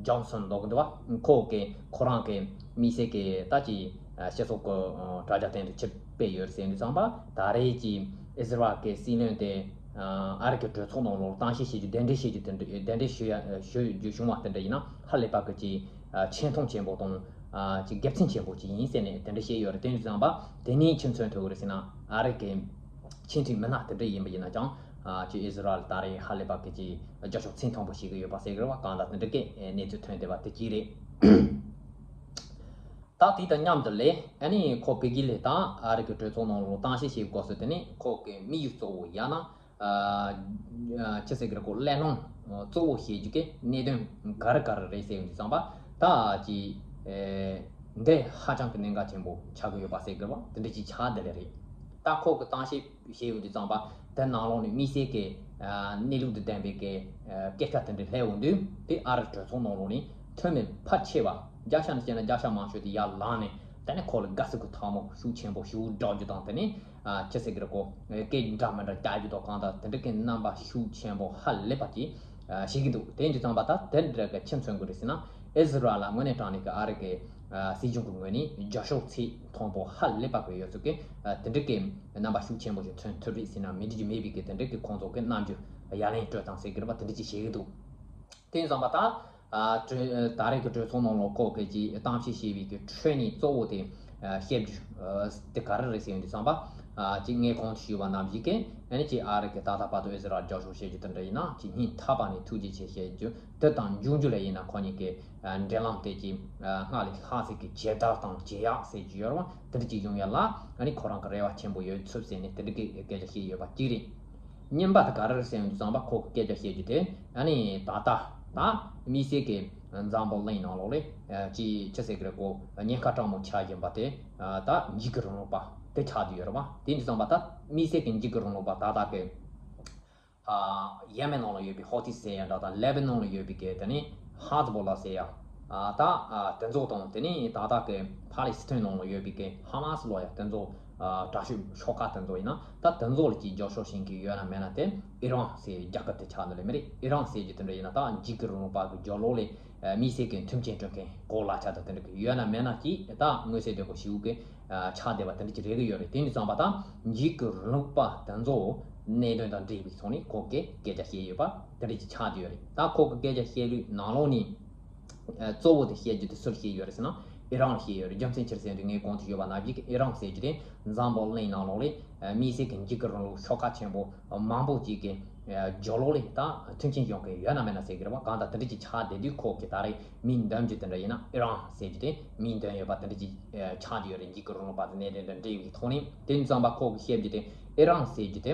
ཇོན་སོན་ལབ་ཀྱི་འདུག་བ། ཁོ་གི་ཁོ་རང་གི་དམིགས་བསལ་གྱི་ད་ཅི་སྤྱི་ཚོགས་ཀྱི་དྲ་རྒྱ་སྟེང་དུ་ཕྱིར་སྤེལ་ཡོད་ཟེར་དུས་ཙམ་པ། ད་རེས་ཀྱི་ཨི་ཟི་རལ་གྱི་སྲིད་བློན་དེ་ཨ་རི་གི་གྲོས་ཚོགས་ནང་ལོགས་གཏམ་བཤད་བྱེད་རྒྱུ་གདན་འདྲེན་བྱེད་རྒྱུ་དེ་འདྲ་གདན་འདྲེན་ཞུ་ཡ་ཞུ་རྒྱུ་བྱུང་བ་དེ་འདྲ་ཡིན་ན་ཧ་ལས་པ་གི་ཅིག་ཆེ་མཐོང་ཆེན་པོ་དང་ཅིག་དགེ་མཚན་ཆེན་པོ་ཅིག་ཡིན་ཟེར་ནས་དེ་འདྲ་བཤད་ཡོད་རེད། དེ་ཡིན་དུས་ཙམ་པ་དེ་ནས་ཅི་མཚོན་ཐུབ་ཀྱི་རེད་ཟེར་ན། ཨ་རི་གི་ཆེས་མཐོའི་མི་སྣ་དེ་འདྲ་ཡིན་པ་ཡིན་ན་ཀྱང་ཅིག་ཨི་ཟི་རལ་ད་རེས་ཧ་ལས་པ་གི་ཅིག་རྒྱབ་སྐྱོར་ཚད་མཐོན་པོ་ཞིག་གི་ཡོད་པ་ཟེར་གི་རེད་བ། གང་ལྟར་དེ་འདྲ་གི་གནས་ཚུལ་ཐོན་བསྡད་པ་དེ་གཅིག་རེད། ད་དེ་དང་མཉམ་དུ་ལས་ཨ་ནི་ཁོ་པེ་ཀི་ལི་དང་ཨ་རི་གི་གྲོས་ཚོགས་ནང་ལོགས་གཏམ་བཤད་བྱེད་དགོས་སུ་དེ་ནི་ཁོ་གི་དམིགས་ཡུལ་གཙོ་བོ་ཡང་ན་ཨ་ཅི་ཟེར་གི་རེད་གོ་གླེང་སློང་གཙོ་བོ་བྱེད་རྒྱུ་གི་གནད་དོན་ག་རེ་ག་རེ་རེད་ཟེར་ཡོང་དུས་ཙམ་པ་ད་ཅི་ཨེ་འདི་ཧ་ཅང་གི་གནད་འགག་ཆེན་པོ་ཆགས་ཀྱི་ཡོད་པ་ཟེར་གི་རེད་བ། དེ་འདྲ་ཅིག་ཆགས་བསྡད་ལེ་རེད། ད་ཁོ་གི་གཏམ་བཤད་བྱས་ཡོང་དུས་ཙམ་པ་དེ་ནང་ལོགས་ནས་དམིགས་བསལ་གྱི་ཨ་གནས་ལུགས་དང་ལྡན་པའི་གི་ཨ་སྐད་ཆ་དེ་འདྲ་སླེབས་ཡོང་དུས་དེ་ཨ་རི་གྲོས་ཚོགས་ནང་ལོགས་ནས་མཐོ་དམན་ཕལ་ཆེ་བ་བརྒྱ་ཆ་ནས་བཤད་ན་བརྒྱ་ཆ་མང་ཤོས་དེ་ཡར་ལངས་ནས་དེ་ནས་ཁོ་ལ་དགའ་བསུ་གི་ཐལ་མོ་ཤུགས་ཆེན་པོ་ཞེ་པོ་སྒྲོག་རྒྱུ་དང་དེ་ནས་ཨ་ཅི་ཟེར་གི་རེད་གོ་སྐད་འདྲ་མི་འདྲ་རྒྱག་རྒྱུ་དང་གང་དང་དེ་འདྲ་གི་རྣམ་པ་ཤུགས་ཆེན་པོ་ཧ་ལས་པ་ཅིག་ཨ་བྱེད་ཀྱི་འདུག་དེ་ཡིན་དུས་ཙམ་པ་ད་དེ་འདྲ་གི་ཅི་མཚོན་གི་རེད་ཟེར་ན། ཨི་ཟི་རལ་ལ་དངོས་གནས་དྲང་གནས་ཀྱི་ཨ་རི་གི་ཨ་སྲིད་གཞུང་གི་ངོས་ནས་རྒྱབ་སྐྱོར་ཚད་མཐོན་པོ་ཧ་ལས་པ་གི་ཡོད་ཚུལ་གྱི་ཨ་དེ་འདྲ་གི་རྣམ་པ་ཤུགས་ཆེན་པོ་ཞིག་མཚོན་ཐུབ་རེད་ཟེར་ན་མི་འགྲིག་རྒྱུ་མེད་པའི་གི་དེ་འདྲ་གི་ཁོང་ཚོ་གི་རྣམ་འགྱུར་ཡ་ལན་སྤྲོད་སྟངས་ཟེར་གི་རེད་པ། དེ་འདྲ་ཅིག་བྱེད་ཀྱི་འདུག་དེ་ཡིན་ཙང་པ་ད་ཨ་གྲོས་ད་རེས་ཀྱི་གྲོས་ཚོགས་ནང་ལོགས་ཁོ་གི་ཅིག་གཏམ་བཤད་བྱས་པའི་གི་ཁྲོད་ནས་གཙོ་བོ་དེ་ཨ་བཤད་རྒྱུ་ཨ་དེ་ག་རེ་རེད་ཟེར་ཡོང་དུས་ཙམ་པ། ཨ་ཅིག་ངས་གོང་དུ་ཞུས་པ་ནང་བཞིན་གི་ཨ་ནི་ཅིག་ཨ་རི་གི་ད་ལྟ་བར་དུ་ཨི་ཟི་རལ་རྒྱབ་སྐྱོར་བྱེད་རྒྱུ་དེ་འདྲ་ཡིན་ན་ཅིག་སྙིང་ཐག་པ་ནས་ཐུགས་རྗེ་ཆེ་བཤད་རྒྱུ་དེ་དང་འབྱུང་འགྱུར་ལ་ཡིན་ན་ཁོ་གཉིས་ཀྱི་ཨ་འབྲེལ་ལམ་དེ་ཅིག་ཨ་སྔར་ལས་ལྷག་ཚད་ཀྱི་ཇེ་དར་དང་ཇེ་ཡག་ཟེར་རྒྱུ་ཡོད་རེད་བ། དེ་འདྲ་ཅིག་ཡོང་ཡ་ལ་ཨ་ནི་ཁོ་རང་གི་རེ་བ་ཆེན་པོ་ཡོད་ཚུལ་ཟེར་ནས་དེ་འདྲ་གི་སྐད་ཆ་བཤད་ཡོད་པ་གཅིག་རེད། གཉིས་པ་དེ་ག་རེ་རེད་ཟེར་ཡོང་དུས་ཙམ་པ་ཁོ་གི་སྐད་ཆ་བཤད་རྒྱུ་དེ་ཨ་ནི་ད་ལྟ་ད་དམིགས་བསལ་གྱི་འཛམ་བུ་གླིང་ནང་ལོགས་ལ་ཅིག་ཅི་ཟེར་གི་རེད་གོ་ཉེན་ཁ་དྲག་མོ་ཆགས་བཞིན་པ་དེ་ད་འཇིགས་སྐུལ་རིང་ལུགས་པ་དེ་ཆགས་བསྡད་ཡོད་རེད་བ། དེ་ཡིན་དུས་ཙམ་པ་ད་དམིགས་བསལ་གྱི་འཇིགས་སྐུལ་རིང་ལུགས་པ་ད་ལྟ་གི་ཡེ་མེན་ནང་ལ་ཡོད་པའི་ཧོ་ཐི་ཟེར་ཡ་འདྲ་དང་ལེ་བྷ་ནོན་ལ་ཡོད་པའི་གི་དེ་ནི་ཧ་ཛི་བོ་ལ་ཟེར་ཡ་ད་དེ་ཚོ་དང་དེ་ནི་ད་ལྟ་གི་ཕ་ལེ་སི་ཐན་ནང་ལ་ཡོད་པའི་གི་ཧ་མ་སི་ལབ་ཡ་དེ་ཚོ་དྲག་ཤོས་ཤོག་ཁག་དེ་ཚོ་ཡིན་ན་ད་དེ་ཚོ་ལ་ཅིག་རྒྱབ་སྐྱོར་བྱེད་མཁན་ཡོད་ན་མེད་ན་དེ་ཨི་རན་ཟེར་རྒྱལ་ཁབ་དེ་ཆགས་འདུག་ལེ་མི་རེད། ཨི་རན་ཟེར་རྒྱུ་དེ་འདྲ་ཡིན་ན་ད་འཇིགས་སྐུལ་རིང་ལུགས་པ་གི་རྒྱབ་ལོགས་ལ་དམིགས་བསལ་གྱི་མཐུན་རྐྱེན་སྤྲོད་མཁན་གོ་ལ་ཆ་དང་དེ་འདྲ་གི་ཡོད་ན་མེད་ན་ཅིག་ད་མངོན་གསལ་དོད་པོ་ཞེ་པོ་གི་ཆགས་བསྡད་པ་དེ་འདྲ་ཅིག་རེད་གི་ཡོད་རེད། དེ་ཡིན་དུས་ཙམ་པ་ད་འཇིགས་སྐུལ་རིང་ལུགས་པ་དེ་ཚོ་གནད་དོན་དང་འབྲེལ་བའི་ཐོག་ནས་ཁོ་གི་སྐད་ཆ་བཤད་ཡོད་པ་དེ་འདྲ་ཅིག་ཆགས་བསྡད་ཡོད་རེད། ད་ཁོ་གི་སྐད་ཆ་བཤད་ལུགས་ནང་ལོགས་ནས་གཙོ་བོ་དེ་བཤད་རྒྱུ་དེ་སུར་བཤད་ཡོད་རེད་ཟེར་ན་ཨི་རན་བཤད་ཡོད་རེད། རྒྱུ་མཚན་ཅི་རེད་ཟེར་དུས་ངས་གོང་དུ་ཞུས་པ་ནང་བཞིན་གི་ཨི་རན་ཟེར་རྒྱུ་དེ་འཛམ་བུ་གླིང་ནང་ལོགས་ལ་དམིགས་བསལ་གྱི་འཇིགས་སྐུལ་རིང་ལུགས་ཤོག་ཁག་ཆེན་པོ་མང་པོ་ཅིག་གི་རྒྱབ་ལོགས་ལ་ད་མཐུན་རྐྱེན་སྦྱོང་མཁན་ཡོད་ན་མེད་ན་ཟེར་གི་རེད་བ། གང་ལྟར་དེ་འདྲ་ཅིག་ཆགས་བསྡད་དུས་ཁོ་གི་ད་རེས་མིང་འདོན་རྒྱུ་དེ་འདྲ་ཡིན་ན་ཨི་རན་ཟེར་རྒྱུ་དེ་མིང་འདོན་ཡོད་པ་དེ་འདྲ་ཅིག་ཆགས་ཀྱི་ཡོད་རེད། འཇིགས་སྐུལ་རིང་ལུགས་པ་དང་གནད་དོན་དང་འབྲེལ་བའི་ཐོག་ནས། དེ་ཡིན་དུས་ཙམ་པ་ཁོ་གི་བཤད་རྒྱུ་དེ་ཨི་རན་ཟེར་རྒྱུ་དེ་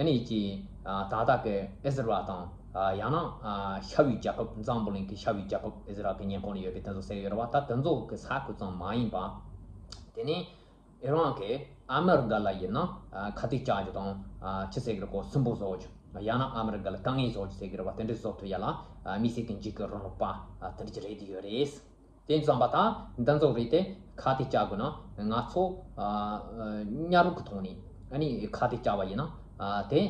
ཨ་ནི་ཅིག་ད་ལྟ་གི་ཨི་ཟི་རལ་དང་ཡང་ན་ཤར་བའི་རྒྱལ་ཁབ་འཛམ་བུ་གླིང་གི་ཤར་བའི་རྒྱལ་ཁབ་ཨི་ཟི་རལ་གི་ཉེ་འཁོར་ནས་ཡོད་པའི་དེ་ཚོ་ཟེར་གི་ཡོད་རེད་བ། ད་དེ་ཚོ་གི་ས་ཁུལ་ཙམ་མ་ཡིན་པ་དེ་ནི་ཨི་རན་གྱིས་ཨ་མི་རི་ཀ་ལ་ཡིན་ན་ཨ་ཁ་གཏད་བཅག་རྒྱུ་དང་ཨ་ཅི་ཟེར་གི་རེད་གོ་སུན་པོ་བཟོ་རྒྱུ་ཡང་ན་ཨ་མི་རི་ཀ་ལ་དཀའ་ངལ་བཟོ་རྒྱུ་ཟེར་གི་རེད་བ། དེ་འདྲ་བཟོ་ཐུབ་ཡ་ལ་ཨ་དམིགས་བསལ་གྱི་འཇིགས་སྐུལ་རིང་ལུགས་པ་ཨ་དེ་འདྲ་ཅིག་རེད་དེ་ཡོད་རེད། དེ་ཙམ་པ་ད་འདི་ཚོ་རེད་དེ་ཁ་གཏད་བཅག་དགོས་ན་ང་ཚོ་ཨ་ཨ་མཉམ་རུབ་ཀྱི་ཐོག་ནས་ཨ་ནི་ཁ་གཏད་བཅག་པ་ཡིན་ན་ཨ་དེ་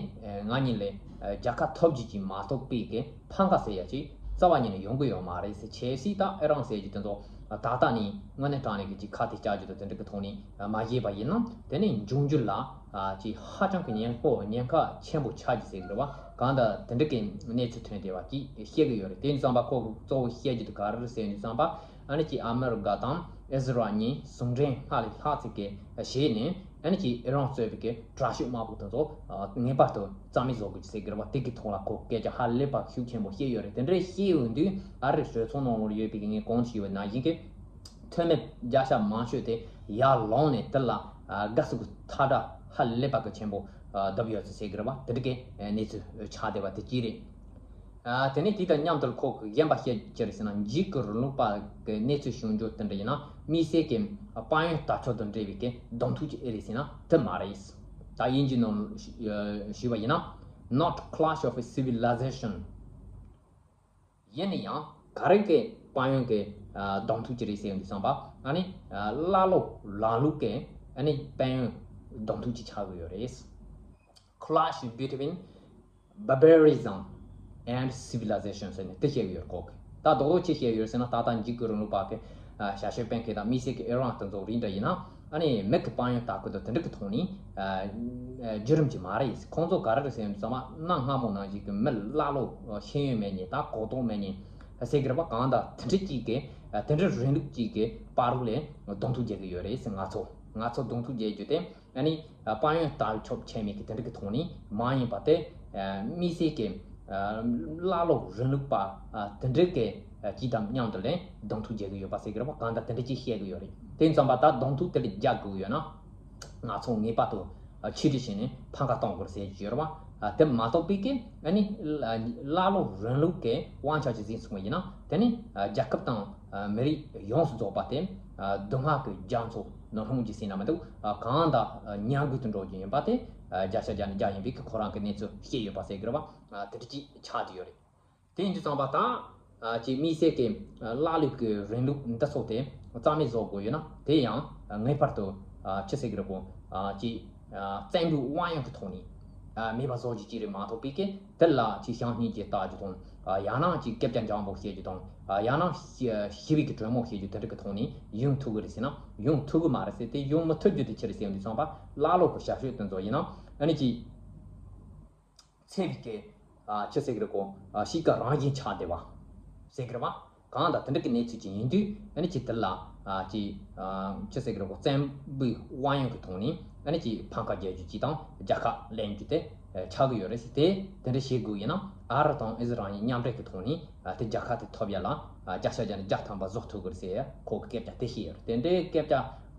ང་གཉིས་ལ་ཨ་རྒྱལ་ཁ་ཐོབ་རྒྱུ་ཅིག་མ་གཏོགས་པའི་གི་ཕམ་ཁ་ཟེར་ཡ་ཅིག་རྩ་བ་ཉིད་ནས་ཡོང་གི་ཡོད་མ་རེད་ཟེར། གལ་སྲིད་ད་ཨི་རན་ཟེར་རྒྱུ་དེ་ཚོ་ད་ལྟ་ནས་དངོས་གནས་དྲང་གནས་ཀྱི་ཅིག་ཁ་གཏད་བཅག་རྒྱུ་དང་དེ་འདྲ་གི་ཐོག་ནས་མ་བྱས་པ་ཡིན་ན་དེ་ནས་འབྱུང་འགྱུར་ལ་ཨ་ཅིག་ཧ་ཅང་གི་ཉེན་ཁ་ཉེན་ཁ་ཆེན་པོ་ཆགས་ཀྱི་ཟེར་གི་རེད་བ། གང་ལྟར་དེ་འདྲ་གི་གནས་ཚུལ་ཐོན་བསྡད་པ་ཅིག་བཤད་གི་ཡོད་རེད། དེ་ཡིན་དུས་ཙམ་པ་ཁོ་གི་གཙོ་བོ་བཤད་རྒྱུ་དེ་ག་རེ་རེད་ཟེར་ཡོང་དུས་ཙམ་པ་ཨ་ནི་ཅིག་ཨ་མི་རི་ཀ་དང་ཨི་ཟི་རལ་གཉིས་ཟུང་འབྲེལ་སྔར་ལས་ལྷག་ཚད་ཀྱི་བྱས་ནས་ཨ་ནི་ཅིག་ཨི་རན་གཙོས་པའི་གི་དྲག་ཤོས་དམག་དཔུང་དེ་ཚོ་ངེས་པར་དུ་རྩ་མེད་བཟོ་དགོས་ཀྱི་ཟེར་གི་རེད་བ། དེ་གི་ཐོག་ལ་ཁོ་སྐད་ཆ་ཧ་ལས་པ་ཤུགས་ཆེན་པོ་བཤད་ཡོད་རེད། དེ་འདྲ་བཤད་ཡོང་དུས་ཨ་རིའི་གྲོས་ཚོགས་ནང་ལོགས་ཡོད་པའི་གི་ངས་གོང་དུ་ཞུས་པ་ནང་བཞིན་གི་མཐོ་དམན་བརྒྱ་ཆ་མང་ཤོས་དེ་ཡར་ལངས་ནས་དེ་ལ་ཨ་དགའ་བསུ་གི་ཐལ་སྒྲ་ཧ་ལས་པ་གི་ཆེན་པོ་ཨ་བརྡབ་ཡོད་ཚུལ་ཟེར་གི་རེད་བ། དེ་འདྲ་གི་གནས་ཚུལ་ཆགས་བསྡད་པ་དེ་གཅིག་རེད། ཨ། དེ་ནས་དེ་དང་མཉམ་དུ་ཁོ་གིས་གཞན་པ་བཤད་ཅི་རེད་ཟེར་ན། འཇིགས་སྐུལ་རིང་ལུགས་པ་གི་གནས་ཚུལ་བྱུང་རྒྱུ་དེ་འདྲ་ཡིན་ན། དམིགས་བསལ་གྱི་དཔལ་ཡོན་ལྟ་ཕྱོགས་དང་འབྲེལ་བའི་གི་གདོང་ཐུག་ཅིག་ཨེ་རེད་ཟེར་ན། དེ་མ་རེད། ད་དབྱིན་ཇིའི་ནང་ཞུས་པ་ཡིན་ན། Not clash of civilization། ཡིན་ན་ཡང་ག་རེ་གི་དཔལ་ཡོན་གི་གདོང་ཐུག་ཅིག་རེད་ཟེར་ཡོང་དུས་ཙམ་པ། ཨ་ནི་ཀླ་ཀློ་རིང་ལུགས་གི་ཨ་ནི་དཔལ་ཡོན་གདོང་ཐུག་ཅིག་ཆགས་ཀྱི་ཡོད་རེད། Clash between barbarism and civilization ཟེར་ནས་དེ་བཤད་ཀྱི་ཡོད་ཁོ་གི། ད་རྡོག་རྡོག་ཅི་བཤད་ཡོད་ཟེར་ན། ད་ལྟ་འཇིགས་སྐུལ་རིང་ལུགས་པ་གི་ཞྭ་ཤོད་པན་ཁེ་དང་དམིགས་བསལ་གྱི་ཨི་རན་དེ་ཚོ་རིགས་འདྲ་ཡིན་ན། ཨ་ནི་མི་གི་དཔལ་ཡོན་ལྟ་སྐུལ་དང་དེ་འདྲ་གི་ཐོག་ནས་བརྒྱུད་རིམ་གྱི་མ་རེད། ཁོང་ཚོ་ག་རེ་རེད་ཟེར་ཡོང་དུས་ཙམ་པ། གནའ་སྔ་མོ་ནང་བཞིན་གྱི་མི་ཀླ་ཀློ་ཤེས་ཡོན་མེད་མཁན་དང་གོ་རྟོགས་མེད་མཁན་ཟེར་གྱི་རེད་པ། གང་ལྟར་དེ་འདྲ་གཅིག་གི་དེ་འདྲ་རིང་ལུགས་གཅིག་གི་བར་ལ་གདོང་ཐུག་རྒྱག་གི་ཡོད་རེད་ཟེར། ང་ཚོ་ང་ཚོ་གདོང་ཐུག་རྒྱག་རྒྱུ་དེ། ཨ་ནི་དཔལ་ཡོན་ལྟ་ཕྱོགས་ཆེ་མིག་གི་དེ་འདྲ་གི་ཐོག་ནས་མ་ཡིན་པ་དེ། དམིགས་བསལ་གྱི་ཀླ་ཀློ་རིང་ལུགས་པ་དེ་འདྲ་གི་ཅིག་དང་མཉམ་དུ་ལེན་གདོང་ཐུག་རྒྱག་གི་ཡོད་པ་ཟེར་གི་རེད་པ། གང་ལྟར་དེ་འདྲ་ཅིག་བཤད་གི་ཡོད་རེད། དེ་ཙམ་པ་ད་གདོང་ཐུག་དེ་ལ་རྒྱག་དགོས་ཡོད་ན། ང་ཚོ་ངེས་པར་དུ་ཆིག་སྒྲིལ་བྱས་ནས་ཕམ་ཁ་གཏོང་དགོས་ཟེར་གྱི་ཡོད་རེད་པ། དེ་མ་གཏོགས་པའི་གི་ཨ་ནི་ཀླ་ཀློ་རིང་ལུགས་ཀྱི་དབང་ཆ་ཅིག་འཛིན་སོང་བ་ཡིན་ན། དེ་ནི་རྒྱལ་ཁབ་དང་མི་རིགས་ཡོངས་སུ་རྫོགས་པ་དེ་སྡུག་བསྔལ་གྱི་རྒྱ་མཚོ་ནང་ལྷུང་རྒྱུ་ཟེར་ན་མི་འདུག་གང་དང་ཉམས་རྒུད་དུ་འགྲོ་རྒྱུ་ཡིན་པ་དེ་བརྒྱ་ཆ་བརྒྱ་ནས་བརྒྱ་ཡིན་པའི་གི་ཁོ་རང་གི་གནས་ཚུལ་བཤད་ཡོད་པ་ཟེར་གི་རེད་པ། དེ་འདྲ་ཅིག་ཆགས་བསྡད་ཡོད་རེད། དེ་ཡིན་དུས་ཙམ་པ་ད་ཅིག་དམིགས་བསལ་གྱི་ཀླ་ཀློའི་གི་རིང་ལུགས་འདི་ཚོ་དེ་རྩ་མེད་བཟོ་དགོས་ཡོད་ན། དེ་ཡང་ངེས་པར་དུ་ཅི་ཟེར་གི་རེད་གོ། ཅིག་བཙན་པོའི་དབང་ཡོན་གྱི་ཐོག་ནས་མེད་པ་བཟོ་རྒྱུ་ཅིག་རེད་མ་གཏོགས་པའི་གི། དེ་ལ་ཅིག་བྱམས་སྙིང་རྗེ་ལྟ་རྒྱུ་དང་། ཡང་ན་ཅིག་སྐད་ཆ་འཇམ་པོ་བཤད་རྒྱུ་དང་། ཡང་ན་ཞི་བའི་གི་གྲོས་མོལ་བྱེད་རྒྱུ་དེ་འདྲ་གི་ཐོག་ནས་ཡོང་ཐུབ་གི་རེད་ཟེར་ན། ཡོང་ཐུབ་གི་མ་རེད་ཟེར། དེ་ཡོང་མི་ཐུབ་རྒྱུ་དེ་ཅི་རེད་ཟེར་ཡོང་དུས་ཙམ་པ། ཀླ་ཀློ་གི་ཞབས་ཞུ་དེ་ཚོ་ཡིན་ན་ཨ་ནི་ཅིག་འཚེ་བའི་གི་ཅི་ཟེར་གི་རེད་གོ། གཤིས་ཀ་རང་བཞིན་ཆགས་བསྡད་པ་ཟེར་གི་རེད་པ། གང་ལྟར་དེ་འདྲ་གི་གནས་ཚུལ་ཅིག་ཡིན་དུས། ཨ་ནི་ཅིག་དེ་ལ་ཅིག་ཅི་ཟེར་གི་རེད་གོ། བཙན་པོའི་དབང་ཡོན་གྱི་ཐོག་ནས་ཨ་ནི་ཅིག་ཕམ་ཁ་རྒྱག་རྒྱུ་ཅིག་དང་རྒྱལ་ཁ་ལེན་རྒྱུ་དེ་ཆགས་གི་ཡོད་རེད་ཟེར། དེ་དེ་འདྲ་བྱེད་དགོས་ཡིན་ན། ཨ་རི་དང་ཨི་ཟི་རལ་གཉིས་མཉམ་འབྲེལ་གྱི་ཐོག་ནས་དེ་རྒྱལ་ཁ་དེ་ཐོབ་ཡ་ལ་བརྒྱ་ཆ་བརྒྱ་ནས་བརྒྱ་ཐམ་པ་བཟོ་ཐུབ་དགོས་ཟེར་ཁོ་གི་སྐད་ཆ་དེ་བཤད་ཡོད་རེད། དེ་འདྲའི་སྐད་ཆ་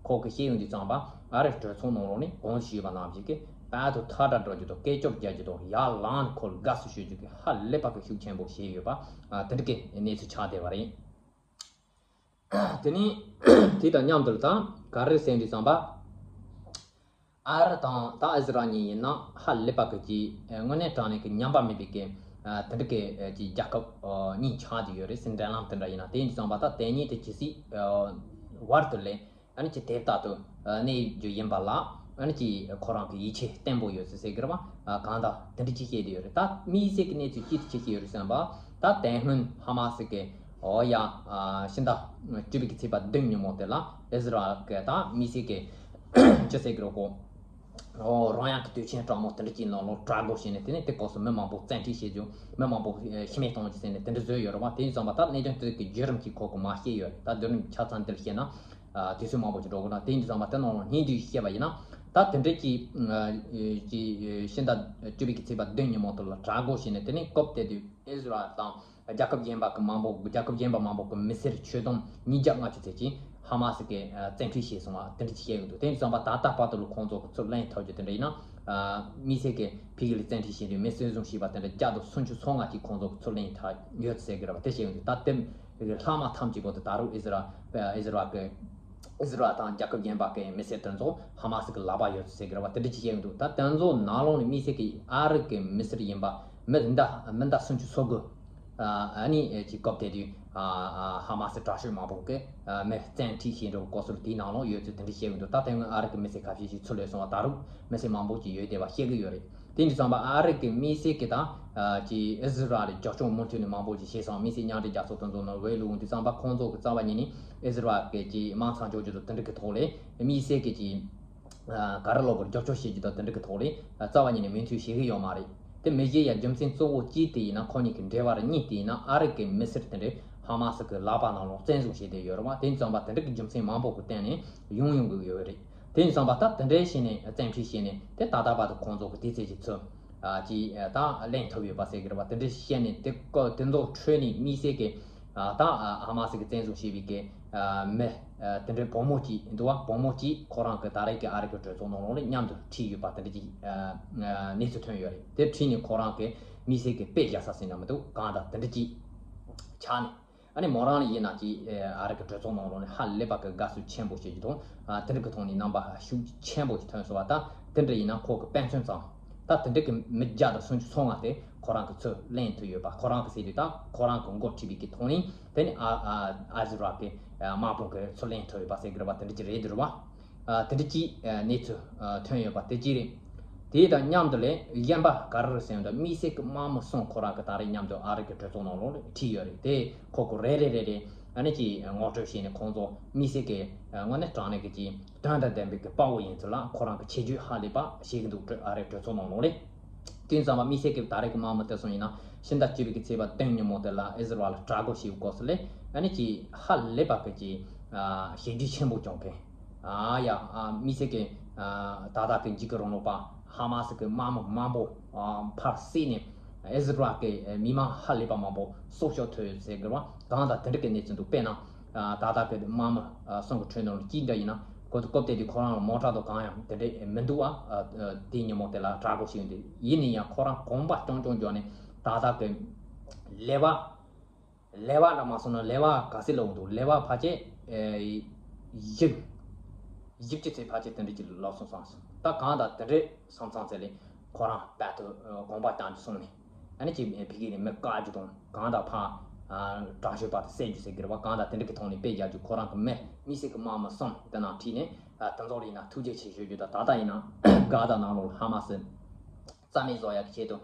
ཁོ་གི་བཤད་ཡོང་དུས་ཙམ་པ། ཨ་རིའི་གྲོས་ཚོགས་ནང་ལོགས་ནས་གོང་དུ་ཞུས་པ་ནང་བཞིན་གྱི་བར་དུ་ཐལ་སྒྲ་སྒྲོག་རྒྱུ་དང་། སྐད་ཅོར་རྒྱག་རྒྱུ་དང་། ཡར་ལངས་ནས་ཁོ་ལ་དགའ་བསུ་ཞུ་རྒྱུ་གི་ཧ་ལས་པ་གི་ཤུགས་ཆེན་པོ་བྱས་ཡོད་པ། དེ་འདྲ་གི་གནས་ཚུལ་ཆགས་བསྡད་པ་རེད། དེ་ནས་དེ་དང་མཉམ་དུ་ད་ག་རེ་ཟེར་དུས་ཙམ་པ། ཨ་རི་དང་ད་ཨི་ཟི་རལ་གཉིས་ཡིན་ན་ཧ་ལས་པ་གི་ཅིག་དངོས་གནས་དྲང་གནས་ཀྱི་ཉམས་པ་མེད་པའི་གི་དེ་འདྲ་གི་ཅིག་རྒྱལ་ཁབ་གཉིས་ཆགས་བསྡད་ཡོད་རེད་ཟེར། འབྲེལ་ལམ་དེ་འདྲ་ཡིན་ན། དེ་ཡིན་དུས་ཙམ་པ་ད་དེ་གཉིས་དེ་ཇི་སྲིད་བར་དུ་ལས་ཨ་ནི་ཅིག་དེབ་ལྟར་དུ་གནས་རྒྱུ་ཡིན་པ་ལ། ཨ་ནི་ཅིག་ཁོ་རང་གི་ཡིད་ཆེས་བརྟན་པོ་ཡོད་ཟེར་ཟེར་གི་རེད་པ། གང་ལྟར་དེ་འདྲ་ཅིག་བཤད་བསྡད་ཡོད་རེད། ད་དམིགས་བསལ་གྱི་གནས་ཚུལ་ཅིག་ཅི་བཤད་ཡོད་རེད་ཟེར་ན། ད་དེ་སྔོན་ཧ་མ་སི་གི་ཨོ་ཡ། ཕྱི་ཟླ་བཅུ་པའི་གི་ཚེས་པ་བདུན་ཉིན་མོ་དེ་ལ་ཨི་ཟི་རལ་གི་ད་དམིགས་བསལ་གྱི་ཅི་ཟེར་གི་རེད་གོ། ཨོ་རང་ཡང་གི་དུས་ཆེན་གྲང་མོ་དེ་འདྲ་ཅིག་ནང་ལོགས་གྲ་སྒོ་བྱས་ནས། དེ་ནས་དེ་སྐབས་སུ་མི་མང་པོ་བཙན་ཁྲིད་བྱེད་རྒྱུ། མི་མང་པོ་ཤི་རྨས་གཏོང་རྒྱུ་ཟེར་ནས་དེ་འདྲ་བཟོས་ཡོད་རེད་པ། དེ་ཡིན་ཙང་པ་ད་གནད་དོན་དེ་གི་བརྒྱུད་རིམ་གྱི་ཁོ་གི་མ་བཤད་ཡོད་རེད། ད་བརྒྱུད་རིམ་ཆ་ཚང་དེ་ལ་བཤད་ན་དུས་ཚོད་མང་པོ་ཞིག་འགྲོ་དགོས་ན། དེ་ཡིན་ཙང་པ་དེ་ནང་ལོགས་སྙིང་བསྡུས་བཤད་པ་ཡིན་ན། ད་དེ་འདྲ་ཅིག་ཅིག་ཕྱི་ཟླ་བཅུ་པའི་གི་ཚེས་པ་བདུན་ཉིན་མོ་དེ་ལ་གྲ་སྒོ་བྱས་ནས། དེ་ནས་སྐབས་དེ་དུས་ཨི་ཟི་རལ་དང་རྒྱལ་ཁབ་གཞན་པ་གི་མང་པོ། རྒྱལ་ཁབ་གཞན་པ་མང་པོ་གི་མི་སེར་ཆོད་དོན་ཉིས་བརྒྱ་ལྔ་བཅུ་ཙམ་ཅིག་ཧ་མ་སི་གིས་བཙན་ཁྲིད་བྱས་སོང་བ་དེ་འདྲ་ཅིག་བཤད་གི་འདུག་དེ་ཡིན་ཙང་པ་ད་ལྟ་བར་དུ་ལ་ཁོང་ཚོ་གི་ཚུར་ལེན་ཐུབ་རྒྱུ་དེ་འདྲ་ཡིན་ན། དམིགས་བསལ་གྱི་ཕ་གི་ལ་བཙན་ཁྲིད་བྱས་ཏེ་མི་བཙོན་བཟུང་བྱས་པ་དེ་འདྲ་བརྒྱ་དང་སུམ་ཅུ་སོ་ལྔ་ཅིག་ཁོང་ཚོ་གི་ཚུར་ལེན་ཐུབ་ཡོད་ཟེར་གི་རེད་པ། དེ་བཤད་གི་འདུག་ད་དེ་ལྷག་མ་ཐམས་ཅད་པོ་དེ་ད་རུང་ཨི་ཟི་རལ་ཨི་ཟི་རལ་གི་ཨི་ཟི་རལ་དང་རྒྱལ་ཁབ་གཞན་པ་གི་མི་སེར་དེ་ཚོ་ཧ་མ་སི་གི་ལག་པ་ཡོད་ཟེར་གི་རེད་པ། དེ་འདྲ་ཅིག་བཤད་གི་འདུག་ད་དེ་ཚོ་ནང་ལོགས་ནས་དམིགས་བསལ་གྱི་ཨ་རི་གི་མི་སེར་ཡིན་པ་མི་ཟླ་མི་ཟླ་སུམ་ཅུ་སོ་དགུ། ཨ་ནི་ཅིག་སྐབས་དེ་དུས་ཧ་མ་སི་དྲག་ཤོས་མང་པོ་གི་མི་བཙན་ཁྲིད་བྱས་འགྲོ་གི་སྐབས་སུ་དེའི་ནང་ལོགས་ཡོད་ཚུལ་དེ་འདྲ་བཤད་གི་འདུག་ད་དེ་སྔོན་ཨ་རི་གི་མི་སེར་ཁ་ཤས་ཤིག་ཚུར་ལོག་སོང་བ། ད་རུང་མི་སེར་མང་པོ་ཅིག་ཡོད་བསྡད་པ་བཤད་གི་ཡོད་རེད། དེ་འདྲ་ཙམ་པ་ཨ་རི་གི་དམིགས་བསལ་གྱི་ད་ཅིག་ཨི་ཟི་རལ་ལ་རྒྱབ་སྐྱོར་མུ་མཐུད་ནས་མང་པོ་ཅིག་བྱས་སོང་། དམིགས་བསལ་མཉམ་འབྲེལ་རྒྱལ་ཚོགས་དེ་ཚོ་ནང་བོད་ལ་འོང་དུས་ཙམ་པ་ཁོང་ཚོ་གི་རྩ་བ་ཉིད་ནས་ཨི་ཟི་རལ་གི་ཅིག་དམག་མཚམས་འཇོག་རྒྱུ་དང་དེ་འདྲ་གི་ཐོག་ལ་དམིགས་བསལ་གྱི་ཅིག་ག་རེ་ལབ་དགོས། རྒྱབ་སྐྱོར་བྱེད་རྒྱུ་དང་དེ་འདྲ་གི་ཐོག་ལ་རྩ་བ་ཉིད་ནས་མོས་མཐུན་བྱེད་ཀྱི་ཡོད་མ་རེད། དེ་མི་བྱེད་ཡ་རྒྱུ་མཚན་གཙོ་བོ་གཅིག་དེ་ཡིན་ན། ཁོ་གཉིས་ཀྱི་འབྲེལ་བ་ར་གཉིས་དེ་ཡིན་ན། ཨ་རི་གི་མི་སེར་དེ་འདྲ་ཧ་མ་སི་གི་ལག་པ་ནང་ལོགས་བཙན་བཟུང་བྱས་བསྡད་ཡོད་རེད་པ། དེ་ཙམ་པ་དེ་འདྲ་གི་རྒྱུ་མཚན་མང་པོ་གི་སྟེང་ནས་ཡོང་ཡོང་གི་ཡོད་རེད། དེ་ཙམ་པ་ད་དེ་འདྲ་བྱས་ནས་བཙན་ཁྲིད་བྱས་ནས། དེ་ད་ལྟ་བར་དུ་ཁོང་ཚོ་གི་དེ་ཚོ་ཅིག་ཚུར་ཅིག་ད་ལེན་ཐུབ་ཡོད་པ་ཟེར་གི་རེད་པ། དེ་འདྲ་བཤད་ནས་དེ་ཀོ་དེ་ཚོ་ཁྲོད་ནས་དམིགས་བསལ་གྱི་ད་ཧ་མ་སི་གི་བཙན་བཟུང་བྱས་པའི་གི་མི་ དེ་འདྲའི་བུ་མོ་གཅིག་འདུག་བ། བུ་མོ་གཅིག་ཁོ་རང་གི་ད་རེས་ཀྱི་ཨ་རི་གི་གྲོས་ཚོགས་ནང་ལོགས་ལ་མཉམ་དུ་ཁྲིད་ཡོད་པ་དེ་འདྲ་གཅིག་གནས་ཚུལ་ཐོན་ཡོད་རེད། དེ་ཁྲིད་ནས་ཁོ་རང་གི་དམིགས་བསལ་གྱི་དཔེ་རྒྱག་ས་ཟེར་ན་མི་འདུག། གང་ལྟར་དེ་འདྲ་གཅིག་ཆགས་ནས། ཨ་ནི་མོ་རང་ལ་ཡིན་ན་ཅིག་ཨ་རི་གི་གྲོས་ཚོགས་ནང་ལོགས་ནས་ཧ་ལས་པ་གི་དགའ་བསུ་ཆེན་པོ་བྱེད་རྒྱུ་དང་། ཨ་དེ་འདྲ་གི་ཐོག་ནས་རྣམ་པ་ཤུགས་ཆེན་པོ་ཞིག་ཐོན་སོང་བ་དང་། དེ་འདྲ་ཡིན་ན་ཁོ་གི་དཔེ་མཚོན་ཙམ། ད་དེ་འདྲ་གི་མི་བརྒྱ་དང་སུམ་ཅུ་སོ་ལྔ་དེ་ཁོ་རང་གི་ཚུར་ལེན་ཐུབ་ཡོད་པ། ཁོ་རང་གི་ཟེར་དུས་ད་ཁོ་རང་གི་འགོ་ཁྲིད་པའི་གི་ཐོག་ནས་དེ་ནི་ཨ་ཨ་ཨ་ཟི་ར་གི་དམག་དཔུང་གི་ཚུར་ལེན་ཐུབ་ཡོད་པ་ཟེར་གི་རེད་བ། དེ་འདྲ་ཅིག་རེད་འདུག་རེད་བ། ཨ་དེ་འདྲ་ཅིག་ཨ་གནས་ཚུལ་ཨ་ཐོན་ཡོད་པ་དེ་གཅིག་རེད། དེ་དང་མཉམ་དུ་ལས་གཞན་པ་ག་རེ་རེད་ཟེར་ན། དམིགས་བསལ་གྱི་དམག་མི་གསུམ་ཁོ་རང་གི་ད་རེས་མཉམ་དུ་ཨ་རི་གི་གྲོས་ཚོགས་ནང་ལོགས་ལ་ཁྲིད་ཡོད་རེད། དེ་ཁོ་ཁོ་རེ་རེ་རེ་རེ་ཨ་ནི་ཅིག་ངོ་སྤྲོད་བྱས་ནས་ཁོང་ཚོ་དམིགས་བསལ་གྱི་ཨ་དངོས་གནས་དྲང་གནས་ཀྱི་ཅིག་དོན་དང་ལྡན་པའི་གི་དཔའ་བོ་ཡིན་ཚུལ་ལ་ཁོ་རང་གི་བྱས་རྗེས་ཧ་ལས་པ་བྱེད་ཀྱི་འདུག། ཨ་རི་གྲོས་ཚོགས་ནང་ལོགས་ལ། དེ་ཙམ་པ་དམིགས་བསལ་གྱི་ད་རེས་ཀྱི་དམག་མི་དེ་ཚོ་ཡིན་ན་ཕྱི་ཟླ་བཅུ་པའི་གི་ཚེས་པ་བདུན་ཉིན་མོ་དེ་ལ་ཨི་ཟི་རལ་ལ་གྲལ་སྒོ་ཞིག་སྐོར་སུ་ལས་ཨ་ནི་ཅིག་ཧ་ལས་པ་གི་ཅིག་བྱས་རྗེས་ཆེན་པོ་བསྐྱངས་མཁན། ཨ་ཡ། ཨ་དམིགས་བསལ་གྱི་ཨ་ད་ལྟ་གི་འཇིགས་སྐུལ་རིང་ལུགས་པ་ཧ་མ་སི་གི་དམག་མི་མང་པོ་ཨ་ཕར་བསད་ནས། ཨི་ཟི་རལ་གྱི་མི་མང་ཧ་ལས་པ་མང་པོ་སྲོག་སྐྱོབ་ཐུབ་ཡོད་ཟེར་གི་རེད་བ། གང་ལྟར་དེ་འདྲ་གི་གནས་ཚུལ་འདུག། དཔེར་ན་ཨ་ད་ལྟ་གི་དམག་མི་ཨ་གསུམ་གི་ཁྲོད་ནང་ལ་གཅིག་འདྲ་ཡིན་ན་ཁོ་ཚོ་སྐབས་དེ་དུས་ཁོ་རང་ལ་མོ་ཊ་དང་གང་ཡང་དེ་འདྲ་མི་འདུག་བ། ཨ་དེ་ཉིན་མོ་དེ་ལ་གྲལ་སྒོ་ཞིག་ཡོད་འདུག། ཡིན་ན་ཡང་ཁོ་རང་གོམ་པ་རྐྱང་རྐྱང་བརྒྱབ་ནས་ད་ལྟ་གི་ལེ་བ། ལེ་བ་འདྲ་མ་སོང་ན་ལེ་བ་ག་ཚད་ལོག་འདུག། ལེ་བ་ཕལ་ཆེར་ཨེ་བཞི། བཞི་བཅུ་ཚད་ཕལ་ཆེར་དེ་འདྲ་ཅིག་ལོག་སོང་བསམ་སོང་། ད་གང་ལྟར་དེ་འདྲའི་བསམ་བསམ་ཚད་ལས་ཁོ་རང་དཔལ་དུ་ཨ་གོམ་པ་བརྐྱངས་ཏེ་སོང་ནས། ཨ་ནི་ཅིག་ཕ་གི་ནས་མི་བཀག་རྒྱུ་དང་། གང་ལྟར་ཕར་ཨ་དྲག་ཤོས་པ་དེ་བསད་རྒྱུ་ཟེར་གི་རེད་བ། གང་ལྟར་དེ་འདྲ་གི་ཐོག་ནས་དཔེ་རྒྱག་རྒྱུ། ཁོ་རང་གི་མི་དམིགས་བསལ་གི་དམག་མི་གསུམ་དེ་ནང་ཁྲིད་ནས་ཨ་དེ་ཚོ་ལ་ཡིན་ན་ཐུགས་རྗེ་ཆེ་ཞུ་རྒྱུ་དང་། ད་ལྟ་ཡིན་ན་གྷ་ཛ་ནང་ལོགས་ལ་ཧ་མ་སི་རྩ་མེད་བཟོ་ཡག་གི་ཆེད་དུ་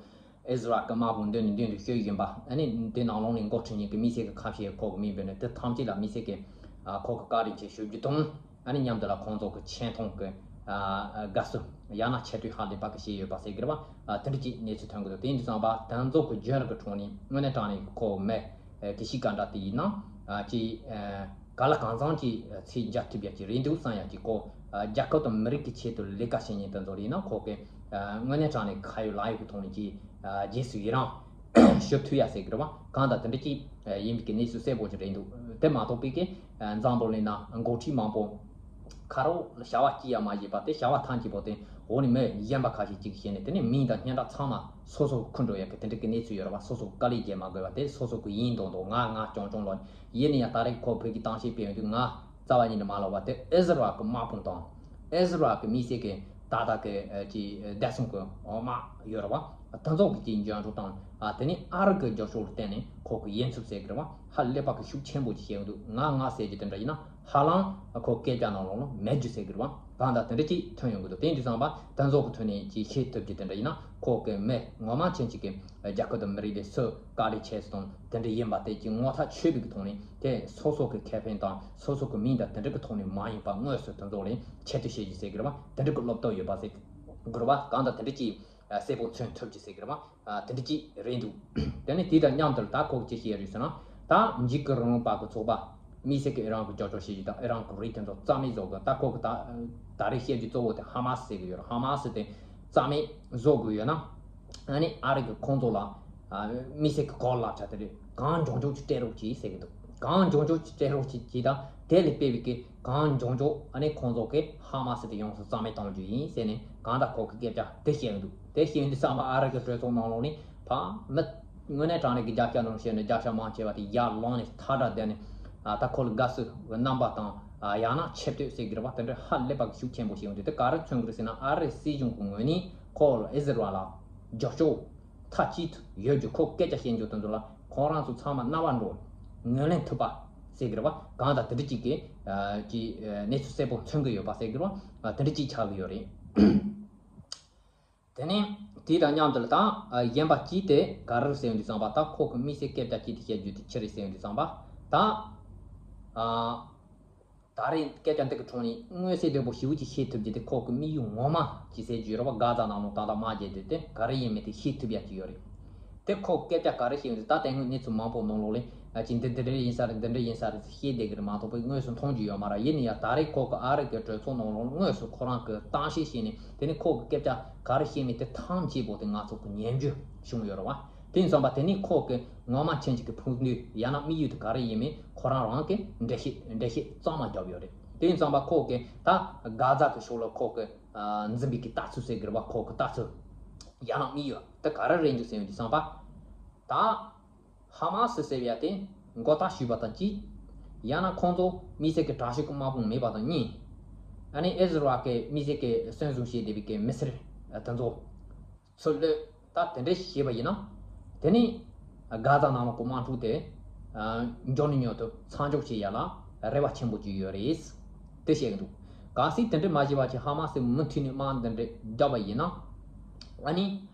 ཨི་ཟི་རལ་གྱི་དམག་དཔུང་མདུན་ནས་མདུན་དུ་བསྐྱོད་བཞིན་པ། ཨ་ནི་དེ་ནང་ལོགས་ནས་འགོ་ཁྲིད་མཁན་གྱི་དམིགས་བསལ་གྱི་ཁ་ཤས་ཁོ་གི་མིང་འབོད་ནས། དེ་ཐམས་ཅད་ལ་དམིགས་བསལ་གྱི་ཨ་ཁོ་གི་བཀའ་དྲིན་ཆེ་ཞུ་རྒྱུ་དང་། ཨ་ནི་མཉམ་དུ་ལ་ཁོང་ཚོ་གི་ཆེ་མཐོང་གི་ཨ་དགའ་བསུ་ཡང་ན་ཆེ་བསྟོད་ཧ་ལས་པ་གི་བྱས་ཡོད་པ་ཟེར་གི་རེད་བ། ཨ་དེ་འདྲ་ཅིག་གནས་ཚུལ་ཐོན་གི་འདུག། དེ་ཡིན་དུས་ཙམ་པ་དེ་ཚོ་གི་རྒྱུན་རིང་གི་ཁྲོད་ནས་དངོས་གནས་དྲང་གནས་ཀྱི་ཁོ་མི་ཨ་དགེ་བཤེས་ག་འདྲ་དེ་ཡིན་ན་ཨ་ཅིག་ཨ་ག་ལ་གང་འཚམ་ཅིག་ཚད་འཇལ་ཐུབ་ཡག་ཅིག་རེད་འདུག་བསམ་ཡག་ཅིག། ཁོ་ཨ་རྒྱལ་ཁབ་དང་མི་རིགས་ཀྱི་ཆེད་དུ་ལས་ཀ་བྱེད་མཁན་དེ་ཚོ་ལ་ཡིན་ན་ཁོ་གི་ཨ་དངོས་གནས་དྲང་གནས་ཁ་ཡོད་ལག་ཡོད་ཀྱི་ཐོག་ནས་ཀྱི་ཨ་རྗེས་སུ་ཡི་རང་ཞུ་ཐུབ་ཡ་ཟེར་གི་རེད་བ། གང་ལྟར་དེ་འདྲ་ཅིག་ཨ་ཡིན་པའི་གི་གནས་ཚུལ་གསལ་པོ་ཅིག་རེད་འདུག། དེ་མ་གཏོགས་པའི་གི་ཨ་འཛམ་བུ་གླིང་ན་འགོ་ཁྲིད་མང་པོ་ཁ་རོག་བྱ་བ་སྐྱིད་ཡ་མ་བྱས་པ་དེ། བྱ་བ་ཐང་ཆད་པོ་དེ་འོག་ནས་མི་གཞན་པ་ཁ་ཤས་ཅིག་བྱས་ནས་དེ་ནས་མིང་དང་སྙན་གྲགས་ཚང་མ་སོ་སོ་འཁུར་འགྲོ་ཡ་གི་དེ་འདྲ་གི་གནས་ཚུལ་ཡོད་རེད་བ། སོ་སོ་དཀའ་ལས་བརྒྱབ་མ་དགོས་པ་དེ། སོ་སོ་གི་ཡིན་མདོག་མདོག་ང་ང་རྐྱང་རྐྱང་ལོག། ཡིན་ན་ཡང་ད་རེས་ཁོ་བོད་ཀྱི་གཏམ་བཤད་སྤེལ་ཡོང་དུས་ང་རྩ་བ་ཉིད་ནས་མ་ལོག་པ་དེ། ཨི་ཟི་རལ་གྱི་དམག་དཔུང་དང་ཨི་ཟི་རལ་གྱི་དམིགས་བསལ་གྱི་ད་ལྟ་གི་ཨ་ཀྱི་བདེ་སྲུང་གི་དམག་ཡོད་རེད་བ། དེ་ཚོ་གི་ཀྱི་འཇོན་ཐང་དང་། ཨ་དེ་ནས་ཨ་རི་གི་རྒྱབ་སྐྱོར་ལ་བརྟེན་ནས་ཁོ་གི་ཡིན་ཚུལ་ཟེར་གི་རེད་བ། ཧ་ལས་པ་གི་ཤུགས་ཆེན་པོ་ཅིག་བྱས་ཡོང་དུས། ང་ང་ཟེར་རྒྱུ་དེ་འདྲ་ཡིན་ན་ཧ་ལམ་ཁོ་སྐད་ཆ་ནང་ལོགས་ལ་མེད་རྒྱུ་ཟེར་གི་རེད་བ། གང་ལྟར་དེ་འདྲ་ཅིག་ཐོན་ཡོང་གི་འདུག། དེ་ཡིན་དུས་ཙམ་པ་དེ་ཚོ་གི་ཐོག་ནས་ཅིག་ཤེས་ཐུབ་རྒྱུ་དེ་འདྲ་ཡིན་ན། ཁོ་གི་མི་ངོ་མ་ཅན་ཅིག་གི་རྒྱལ་ཁབ་དང་མི་རིགས་ལ་སུ་དཀའ་ལས་ཁྱད་སོང་དེ་འདྲ་ཡིན་པ་དེ་ཅིག་ངོ་ཐག་ཆོད་པའི་གི་ཐོག་ནས། དེ་སོ་སོ་གི་ཁེ་ཕན་དང་སོ་སོ་གི་མིང་དང་དེ་འདྲ་གི་ཐོག་ནས་མ་ཡིན་པ་དངོས་སུ་དེ་ཚོ་ལ་ཆེ་བསྟོད་བྱེད་རྒྱུ་ཟེར་གི་རེད་བ། དེ་འདྲ་གི་བློ་སྟོབས་ཡོད་པ་ཟེར་གི་རེད་བ། གང་ལྟར་དེ་འདྲ་ཅིག་གསལ་པོ་མཚོན་ཐུབ་རྒྱུ་ཟེར་གི་རེད་བ། དེ་འདྲ་ཅིག་རེད་འདུག། དེ་ནས་དེ་དང་མཉམ་དུ་ད་ཁོ་ཅི་བཤད་རེད་ཟེར་ན། ད་འཇིགས་སྐུལ་རིང་ལུགས་པ་གི་ཚོགས་པ་དམིགས་བསལ་གྱི་ཨི་རན་གྱི་རྒྱབ་སྐྱོར་བྱེད་རྒྱུ་དང་ཨི་རན་གྱི་རིགས་དེ་ཚོ་རྩ་མེད་བཟོ་དགོས། ད་ཁོ་གི་ད་ད་རེས་བཤད་རྒྱུ་གཙོ་བོ་དེ་ཧ་མ་སི་ཟེར་གི་ཡོད་རེད། ཧ་མ་སི་དེ་རྩ་མེད་བཟོ་དགོས་ཡོད་ན། ཨ་ནི་ཨ་རི་གི་ཁོང་ཚོ་ལ་ཨ་དམིགས་བསལ་གྱི་གོ་ལ་ཆ་དེ་རེད། གང་མགྱོགས་མགྱོགས་ཀྱི་སྤྲད་རོགས་གྱིས་ཟེར་གི་འདུག། གང་མགྱོགས་མགྱོགས་ཀྱི་སྤྲད་རོགས་གྱིས་ཀྱིས་དང་། དེ་ལས་སྤེལ་བའི་གི་གང་མགྱོགས་མགྱོགས་ཨ་ནི་ཁོང་ཚོ་གི་ཧ་མ་སི་དེ་ཡོངས་སུ་རྩ་མེད་གཏོང་རྒྱུ་ཡིན་ཟེར་ནས། གང་ལྟར་ཁོ་གི་སྐད་ཆ་དེ་བཤད་གི་འདུག། དེ་བཤད་ཡོང་དུས་ཙམ་པ་ཨ་རི་གི་གྲོས་ཚོགས་ནང་ལོགས་ནས་ཕ་མི་དངོས་གནས་དྲང་གནས་ཀྱི་རྒྱབ་སྐྱོར་ནང་བཤད་ནས་རྒྱབ་སྐྱོར་མང་ཆེ་བ་དེ་ཡར་ལངས་ནས་ཐལ་དྲགས་བསྡད་ནས། ཨ་ད་ཁོ་ལ་དགའ་བསུ་གི་རྣམ་པ་དང་། ཨ་ཡང་ན་ཆེ་བསྟོད་ཟེར་གི་རེད་བ། དེ་འདྲ་ཧ་ལས་པ་གི་ཤུགས་ཆེན་པོ་བྱེད་ཡོང་དུས། དེ་ག་རེ་མཚོན་གི་རེད་ཟེར་ན། ཨ་རིའི་སྲིད་གཞུང་གི་ངོས་ནས་ཁོ་ལ་ཨི་ཟི་རལ་ལ་རྒྱབ་སྐྱོར་མཐའ་གཅིག་ཏུ་ཡོད་རྒྱུ། ཁོ་སྐད་ཆ་བཤད་རྒྱུ་དེ་ཚོ་ལ་ཁོང་རང་ཚོ་ཚང་མ་རྣ་བར་འགྲོ། ངོས་ལེན་ཐུབ་པ་ཟེར་གི་རེད་བ། གང་ལྟར་དེ་འདྲ་གཅིག་གི་ཨ་གི་ཨ་གནས་ཚུལ་གསལ་པོ་མཚོན་གི་ཡོད་པ་ཟེར་གི་རེད་བ། ཨ་དེ་འདྲ་གཅིག་ཆགས་གི་ཡོད་རེད། དེ་ནས་དེ་དང་མཉམ་དུ་ལ་ད་ཨ་གཞན་པ་གཅིག་དེ་ག་རེ་ཟེར་ཡོང་དུས་ཙམ་པ། ད་ཁོ་གི་དམིགས་བསལ་སྐད་ཆ་གཅིག་དེ་བཤད་རྒྱུ་དེ་ཅི་རེད་ཟེར་ཡོང་དུས་ཙམ་པ། ད་ཨ་ད་རེས་སྐད་ཆ་འདི་གི་ཐོག་ནས་མངོན་གསལ་དོད་པོ་ཞེ་པོ་ཅིག་ཤེས་ཐུབ་རྒྱུ་དེ། ཁོ་གི་དམིགས་ཡུལ་ངོ་མ་ཅིག་ཟེར་རྒྱུ་རེད་བ། གྷ་ཛ་ནང་ལོགས་ད་ལྟ་དམག་རྒྱག་དུས་དེ་ག་རེ་ཡིན་མིན་དེ་ཤེས་ཐུབ་ཡ་ཅིག་ཡོད་རེད། དེ་ཁོ་སྐད་ཆ་ག་རེ་བཤད་ཡོད་འདུག། ད་དེ་སྔོན་གནས་ཚུལ་མང་པོ་ནང་ལོགས་ལ་ཨ་ཅིག་འདི་འདི་འདྲ་ཡིན་ས་རེད། འདི་འདྲ་ཡིན་ས་རེད་ཟེར་བཤད་བསྡད་གི་རེད་མ་གཏོགས་པའི་དངོས་སུ་མཐོང་རྒྱུ་ཡོད་མ་རེད། ཡིན་ན་ཡང་ད་རེས་ཁོ་གི་ཨ་རི་གི་གྲོས་ཚོགས་ནང་ལོགས་དངོས་སུ་ཁོ་རང་གི་གཏམ་བཤད་བྱས་ནས། དེ་ནས་ཁོ་གི་སྐད་ཆ་ག་རེ་བཤད་མིན་དེ་ཐམས་ཅད་པོ་དེ་ང་ཚོ་གི་ཉན་རྒྱུ་བྱུང་ཡོད་རེད་བ། དེ་ཡིན་ཙང་པ་དེ་ནི་ཁོ་གི་ངོ་མ་ཁྱེད་ཅིག་གི་ཕུགས་འདུན་ཡང་ན་དམིགས་ཡུལ་དེ་ག་རེ་ཡིན་མིན་ཁོ་རང་རང་གི་འགྲེལ་བཤད་འགྲེལ་བཤད་གཙང་མ་བརྒྱབ་ཡོད་རེད། དེ་ཡིན་ཙང་པ་ཁོ་གི་ད་གྷ་ཛ་གི་ཕྱོགས་ལ་ཁོ་གི་འཛིན་པའི་གི་ལྟ་ཚུལ་ཟེར་དགོས་རེད་པ། ཁོ་གི་ལྟ་ཚུལ་ཡང་ན་དམིགས་ཡུལ་དེ་ག་རེ་རེད་འདུག་ཟེར་ཡོང་དུས་ཙང་པ། ད་ཧ་མ་སི་ཟེར་བ་དེ་མགོ་བཏགས་ཞུས་པ་དང་གཅིག་ཡང་ན་ཁོང་ཚོ་དམིགས་བསལ་གྱི་དྲག་ཤོས་ཀྱི་དམག་དཔུང་མེད་པ་དང་གཉིས། ཨ་ནི་ཨི་ཟི་རལ་གྱི་དམིགས་བསལ་གྱི་གསོན་བཟུང་བྱས་བསྡད་པའི་གི་མི་སེར་དེ་ཚོ་ཚུར་གློད། ད་དེ་འདྲ་བྱས་པ་ཡིན་ན། དེ་ནི་གྷ་ཛ་ནང་ལོགས་ཀྱི་དམག་འཁྲུག་དེ་མགྱོགས་ནས་མགྱོགས་དུ་མཚམས་འཇོག་བྱེད་ཡ་ལ་རེ་བ་ཆེན་པོ་ཅིག་ཡོད་རེད། དེ་བཤད་ཀྱི་འདུག་གལ་སྲིད་དེ་འདྲ་མ་བྱས་པ་ཅིག་ཧ་མ་སི་མུ་མཐུད་ནས་དམག་འདི་འདྲ་བརྒྱབ་པ་ཡིན་ན། ཨ་ནི་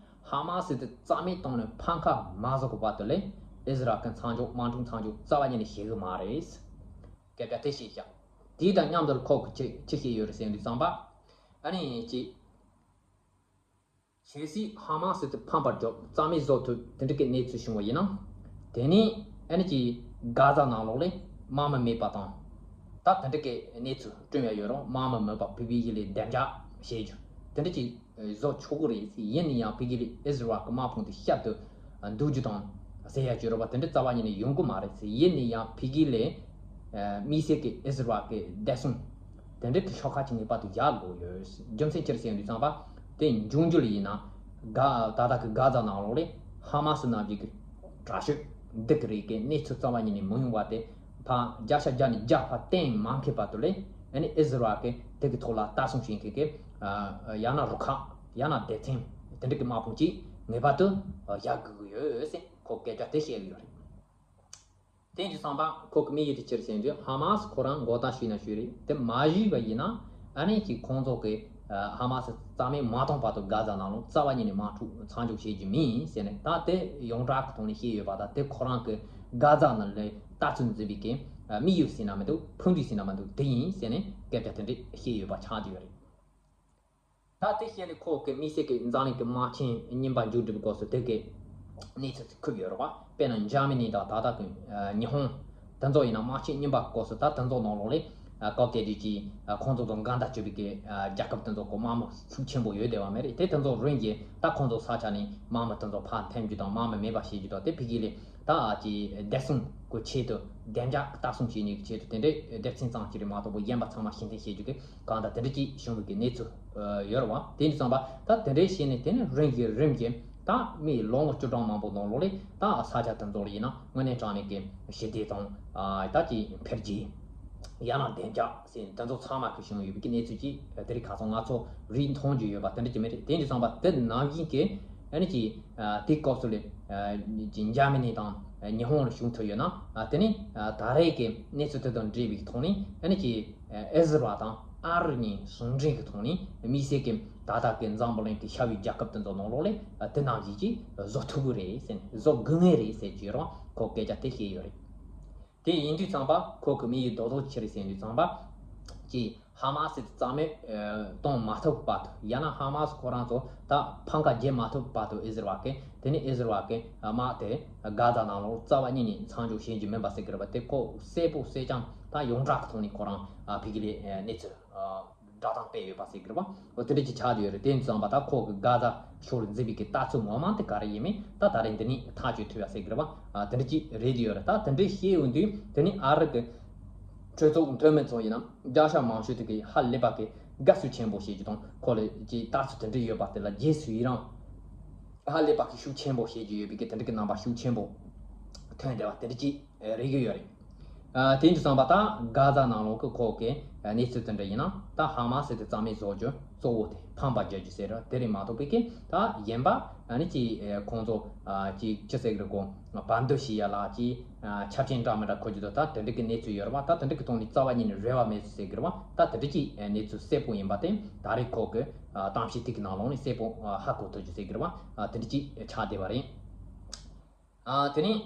ཧ་མ་སི་དེ་རྩ་མེད་བཏང་ནས་ཕམ་ཁ་མ་བཟོ་གི་བར་དུ་ལས་ཨི་ཟི་རལ་གྱི་མཚམས་འཇོག་དམག་འཁྲུག་མཚམས་འཇོག་རྩ་བ་ཉིད་ནས་བྱེད་གི་མ་རེད། སྐད་ཆ་དེ་བཤད་བཞག་དེ་དང་མཉམ་དུ་ཁོ་གི་ཅི་ཅི་བཤད་ཡོད་རེད་ཟེར་དུས་ཙམ་པ། ཨ་ནི་ཅི། གལ་སྲིད་ཧ་མ་སི་དེ་ཕམ་པར་འཇོག་རྩ་མེད་བཟོ་ཐུབ་དེ་འདྲ་གི་གནས་ཚུལ་བྱུང་བ་ཡིན་ན། དེ་ནི་ཨ་ནི་ཅི་གྷ་ཛ་ནང་ལོགས་ལས་དམག་མི་མེད་པ་དང་། ད་དེ་འདྲ་གི་གནས་ཚུལ་བསྐྲུན་ཡ་ཡོད་རུང་དམག་མི་མེད་པ་ཕི་བི་ཡི་ལས་བདེ་འཇགས་བྱེད་རྒྱུ་དེ་འདྲ་ཅིག་བཟོ་ཆོག་གི་རེད། ཡིན་ན་ཡང་ཕི་གི་ལས་ཨི་ཟི་རལ་གི་དམག་དཔུང་དེ་བཤད་དུ་འདུག་རྒྱུ་དང་ཟེར་ཡ་བཅོས་རོགས་པ་དེ་འདྲ་རྩ་བ་ཉིད་ནས་ཡོང་གི་མ་རེད། ཡིན་ན་ཡང་ཕི་གི་ལས་དམིགས་བསལ་གྱི་ཨི་ཟི་རལ་གྱི་བདེ་སྲུང་དེ་འདྲ་གི་ཤོག་ཁག་ཅིག་ངེས་པར་དུ་བཞག་དགོས་ཡོད། རྒྱུ་མཚན་ཅི་རེད་ཟེར་དུས་ཙམ་པ། དེ་འབྱུང་འགྱུར་ཡིན་ན་ག་ད་ལྟ་གི་གྷ་ཛ་ནང་ལོགས་ལས་ཧ་མ་སི་ནང་བཞིན་གྱི་དྲག་ཤོས་འདི་གི་རིགས་ཀྱི་གནས་ཚུལ་རྩ་བ་ཉིད་ནས་མི་ཡོང་བ་དེ་ཕར་བརྒྱ་ཆ་བརྒྱ་ནས་བརྒྱ་ཕར་གཏན་མ་འཁེལ་བར་དུ་ལས་ཨ་ནི་ཨི་ཟི་རལ་གྱི་དེ་གི་ཐོག་ལ་ལྟ་སྲུང་བྱེད་མཁན་གྱི་ཡང་ན་རུ་ཁག་ཡང་ན་སྡེ་ཚན་དེ་འདྲ་གི་དམག་དཔུང་ཅིག་ངེས་པར་དུ་བཞག་དགོས་ཀྱི་ཡོད་ཟེར་ཁོ་སྐད་ཆ་དེ་བཤད་ཀྱི་ཡོད་རེད། དེ་ཡིན་དུས་ཙམ་པ་ཁོ་གི་དམིགས་ཡུལ་དེ་ཅི་རེད་ཟེར་དུས་ཧ་མ་སི་ཁོ་རང་མགོ་བཏགས་ཞུས་ན་ཞུས་རེད། དེ་མ་ཞུས་པ་ཡིན་ན་ཨ་ནི་ཅིག་ཁོང་ཚོ་གི་ཧ་མ་སི་རྩ་མེད་མ་བཏང་བར་དུ་གྷ་ཛ་ནང་ལོགས་རྩ་བ་ཉིད་ནས་དམག་འཁྲུག་མཚམས་འཇོག་བྱེད་རྒྱུ་མིན་ཟེར་ནས། ད་དེ་ཡོངས་གྲགས་ཀྱི་ཐོག་ནས་བཤད་ཡོད་པ་དང་། དེ་ཁོ་རང་གི་གྷ་ཛ་ནང་ལ་ལྟ་ཚུལ་འཛིན་པའི་གི་དམིགས་ཡུལ་ཟེར་ན་མི་འདུག་ཕུགས་འདུན་ཟེར་ན་མི་འདུག་དེ་ཡིན་ཟེར་ནས་སྐད་ཆ་དེ་འདྲས་བཤད་ཡོད་པ་ཆགས་ཀྱི་ཡོད་རེད། ད་དེ་བཤད་ནས་ཁོ་གི་དམིགས་བསལ་གྱི་འཛམ་གླིང་གི་དམག་ཆེན་རྙིང་པ་མཇུག་སྒྲིལ་སྐབས་སུ་དེ་གའི་གནས་ཚུལ་ཁུབ་ཡོད་རེད་བ། དཔེར་ན་འཇར་མ་ནི་དང་ད་ལྟ་གི་ཉི་ཧོང་དེ་ཚོ་ཡིན་ན་དམག་ཆེན་རྙིང་པ་སྐབས་སུ་ད་དེ་ཚོ་ནང་ལོགས་ལས་སྐབས་དེ་དུས་ཀྱི་ཁོང་ཚོ་དང་འགལ་ཟླ་བྱེད་པའི་གི་རྒྱལ་ཁབ་དེ་ཚོ་གི་དམག་མི་ཤུགས་ཆེན་པོ་ཡོད་བསྡད་པ་མ་རེད། དེ་དེ་ཚོ་རིམ་གྱིས་ད་ཁོང་ཚོ་ས་ཆ་ནས་དམག་མི་དེ་ཚོ་ཕར་འཐེན་རྒྱུ་དང་དམག་མི་མེད་པ་བྱེད་རྒྱུ་དང་། དེ་ཕ་གི་ལས་ད་ཀྱི་བདེ་སྲུང་གི་ཆེད་དུ་བདེ་འཇགས་ལྟ་སྲུང་བྱེད་ནུས་ཀྱི་ཆེད་དུ་དེ་འདྲའི་སྡེ་ཚན་ཙམ་ཞིག་རེད་མ་གཏོགས་པོ་གཞན་པ་ཚང་མ་ཕྱིར་འཐེན་བྱེད་རྒྱུ་གི་གང་ལྟར་དེ་འདྲ་ཅིག་བྱུང་བའི་གི་གནས་ཚུལ་ཡོད་རེད་བ། དེ་འདྲ་ཙམ་པ་ད་དེ་འདྲའི་བྱས་ནས་དེ་ནས་རིམ་གྱིས་རིམ་གྱིས་ད་མི་ལོ་ངོ་བཅུ་གྲངས་མང་པོ་ནང་ལོགས་ལས་ད་ས་ཆ་དེ་ཚོ་ལ་ཡིན་ན་དངོས་གནས་དྲང་གནས་ཀྱི་ཞི་བདེ་དང་ད་ཀྱི་འཕེལ་རྒྱས་ཡང་ན་བདེ་འཇགས་ཟེར་དེ་ཚོ་ཚང་མ་གི་བྱུང་ཡོད་པའི་གི་གནས་ཚུལ་ཅིག་དེ་རིང་ཁ་སང་ང་ཚོ་རིག་མཐོང་རྒྱུ་ཡོད་པ་དེ་འདྲ་ཅིག་མེད་རེད། དེ་འདྲ་ཙམ་པ་དེ་ནང་བཞིན་གྱི་ཨ་ནི་ཀྱི་དེའི་སྐབས་སུ་ལས་ཀྱི་འཇར་མ་ནི་དང་ཉི་ཧོང་ལ་བྱུང་ཐུབ་ཡོད་ན། དེ་ནི་ད་རེས་ཀྱི་གནས་ཚུལ་དེ་དང་འབྲེལ་བའི་ཐོག་ནས་ཨ་ནི་ཀྱི་ཨེ་ཟི་ར་དང་ཨ་རི་གཉིས་ཟུང་འབྲེལ་གྱི་ཐོག་ནས་དམིགས་བསལ་གྱི་ད་ལྟ་གི་འཛམ་བུ་གླིང་གི་ཤར་བའི་རྒྱལ་ཁབ་དེ་ཚོ་ནང་ལོགས་ལས་དེ་ནང་བཞིན་གྱི་བཟོ་ཐུབ་ཀྱི་རེད་ཟེར་ནས་བཟོ་དགོས་ངེས་རེད་ཟེར་གྱི་རང་ཁོ་སྐད་ཆ་དེ་བཤད་ཡོད་རེད། དེ་ཡིན་དུས་ཙམ་པ་ཁོ་གི་དམིགས་ཡུལ་རྡོག་རྡོག་ཅི་རེད་ཟེར་དུས་ཙམ་པ། ཀྱི་ཧ་མ་སི་རྩ་མེད་གཏོང་མ་ཐུབ་བར་དུ་ཡང་ན་ཧ་མ་སི་ཁོ་རང་ཚོ་ད་ཕམ་ཁ་རྒྱག་མ་ཐུབ་བར་དུ་ཨི་ཟི་རལ་གི་དེ་ནི་ཨི་ཟི་རལ་གི་དམག་དེ་གྷ་ཛ་ནང་ལོགས་རྩ་བ་ཉིད་ནས་མཚམས་འཇོག་བྱེད་རྒྱུ་མིན་པ་ཟེར་གི་རེད་པ། དེ་ཁོ་གསལ་པོ་གསལ་རྐྱང་ད་ཡོངས་གྲགས་ཀྱི་ཐོག་ནས་ཁོ་རང་ཕ་གི་ལས་གནས་ཚུལ་བསྒྲགས་སྟངས་སྤེལ་ཡོད་པ་ཟེར་གི་རེད་པ། འོ་དེ་འདྲ་ཅིག་ཆགས་བསྡད་ཡོད་རེད། དེ་ཙམ་པ་ད་ཁོ་གི་གྷ་ཛ་ཕྱོགས་ལ་འཛིན་པའི་གི་ལྟ་ཚུལ་ངོ་མ་དེ་ག་རེ་ཡིན་མིན་ད་ད་རེས་འདི་ནས་ཐག་གཅོད་ཐུབ་ཡ་ཟེར་གི་རེད་པ། དེ་འདྲ་ཅིག་རེད་ཡོད་རེད། ད་དེ་འདྲ་བཤད་ཡོང་དུས་དེ་ནི་ཨ་རི་གི་གྲོས་ཚོགས་མཐོ་དམན་ཚོ་ཡིན་ན་བརྒྱ་ཆ་མང་ཤོས་དེ་གི་ཧ་ལས་པ་གི་དགའ་བསུ་ཆེན་པོ་བྱེད་རྒྱུ་དང་ཁོ་ལ་ཀྱི་ལྟ་ཚུལ་དེ་འདྲ་ཡོད་པ་དེ་ལ་རྗེས་སུ་ཡི་རང་ཧ་ལས་པ་གི་ཤུགས་ཆེན་པོ་བྱེད་རྒྱུ་ཡོད་པའི་གི་དེ་འདྲ་གི་རྣམ་པ་ཤུགས་ཆེན་པོ་ཐོན་བསྡད་པ་དེ་འདྲ་ཅིག་རེད་ཡོད་རེད། དེ་འདྲ་ཙམ་པ་ད་གྷ་ཛ་ནང་ལོགས་གི་ཁོ་གི་གནས་ཚུལ་དེ་འདྲ་ཡིན་ན་ད་ཧ་མ་སི་དེ་རྩ་མེད་བཟོ་རྒྱུ་གཙོ་བོ་དེ་ཕམ་པ་རྒྱག་རྒྱུ་ཟེར་ར་དེ་རེད་མ་གཏོགས་པའི་གི་ད་གཞན་པ་ཨ་ནི་ཅི་ཁོང་ཚོ་ཅི་ཅི་ཟེར་གི་རེད་གོ་བར་འདུ་ཞིག་ཡ་ལ་ཅི་ཆབ་ཆེན་འདྲ་མི་འདྲ་འཁོར་རྒྱུ་དང་ད་དེ་འདྲ་གི་གནས་ཚུལ་ཡོད་རེད་བ། ད་དེ་འདྲ་གི་ཐོག་ནས་རྩ་བ་ཉིད་ནས་རེ་བ་མེད་ཟེར་གི་རེད་བ། ད་དེ་འདྲ་ཅི་གནས་ཚུལ་གསལ་པོ་ཡིན་པ་དེ་ད་རེས་ཁོ་གི་གཏམ་བཤད་དེ་གི་ནང་ལོགས་ནས་གསལ་པོ་ཧ་གོ་ཐུབ་རྒྱུ་ཟེར་གི་རེད་བ། དེ་འདྲ་ཅི་ཆགས་བསྡད་པ་རེད། ཨ་དེ་ནས་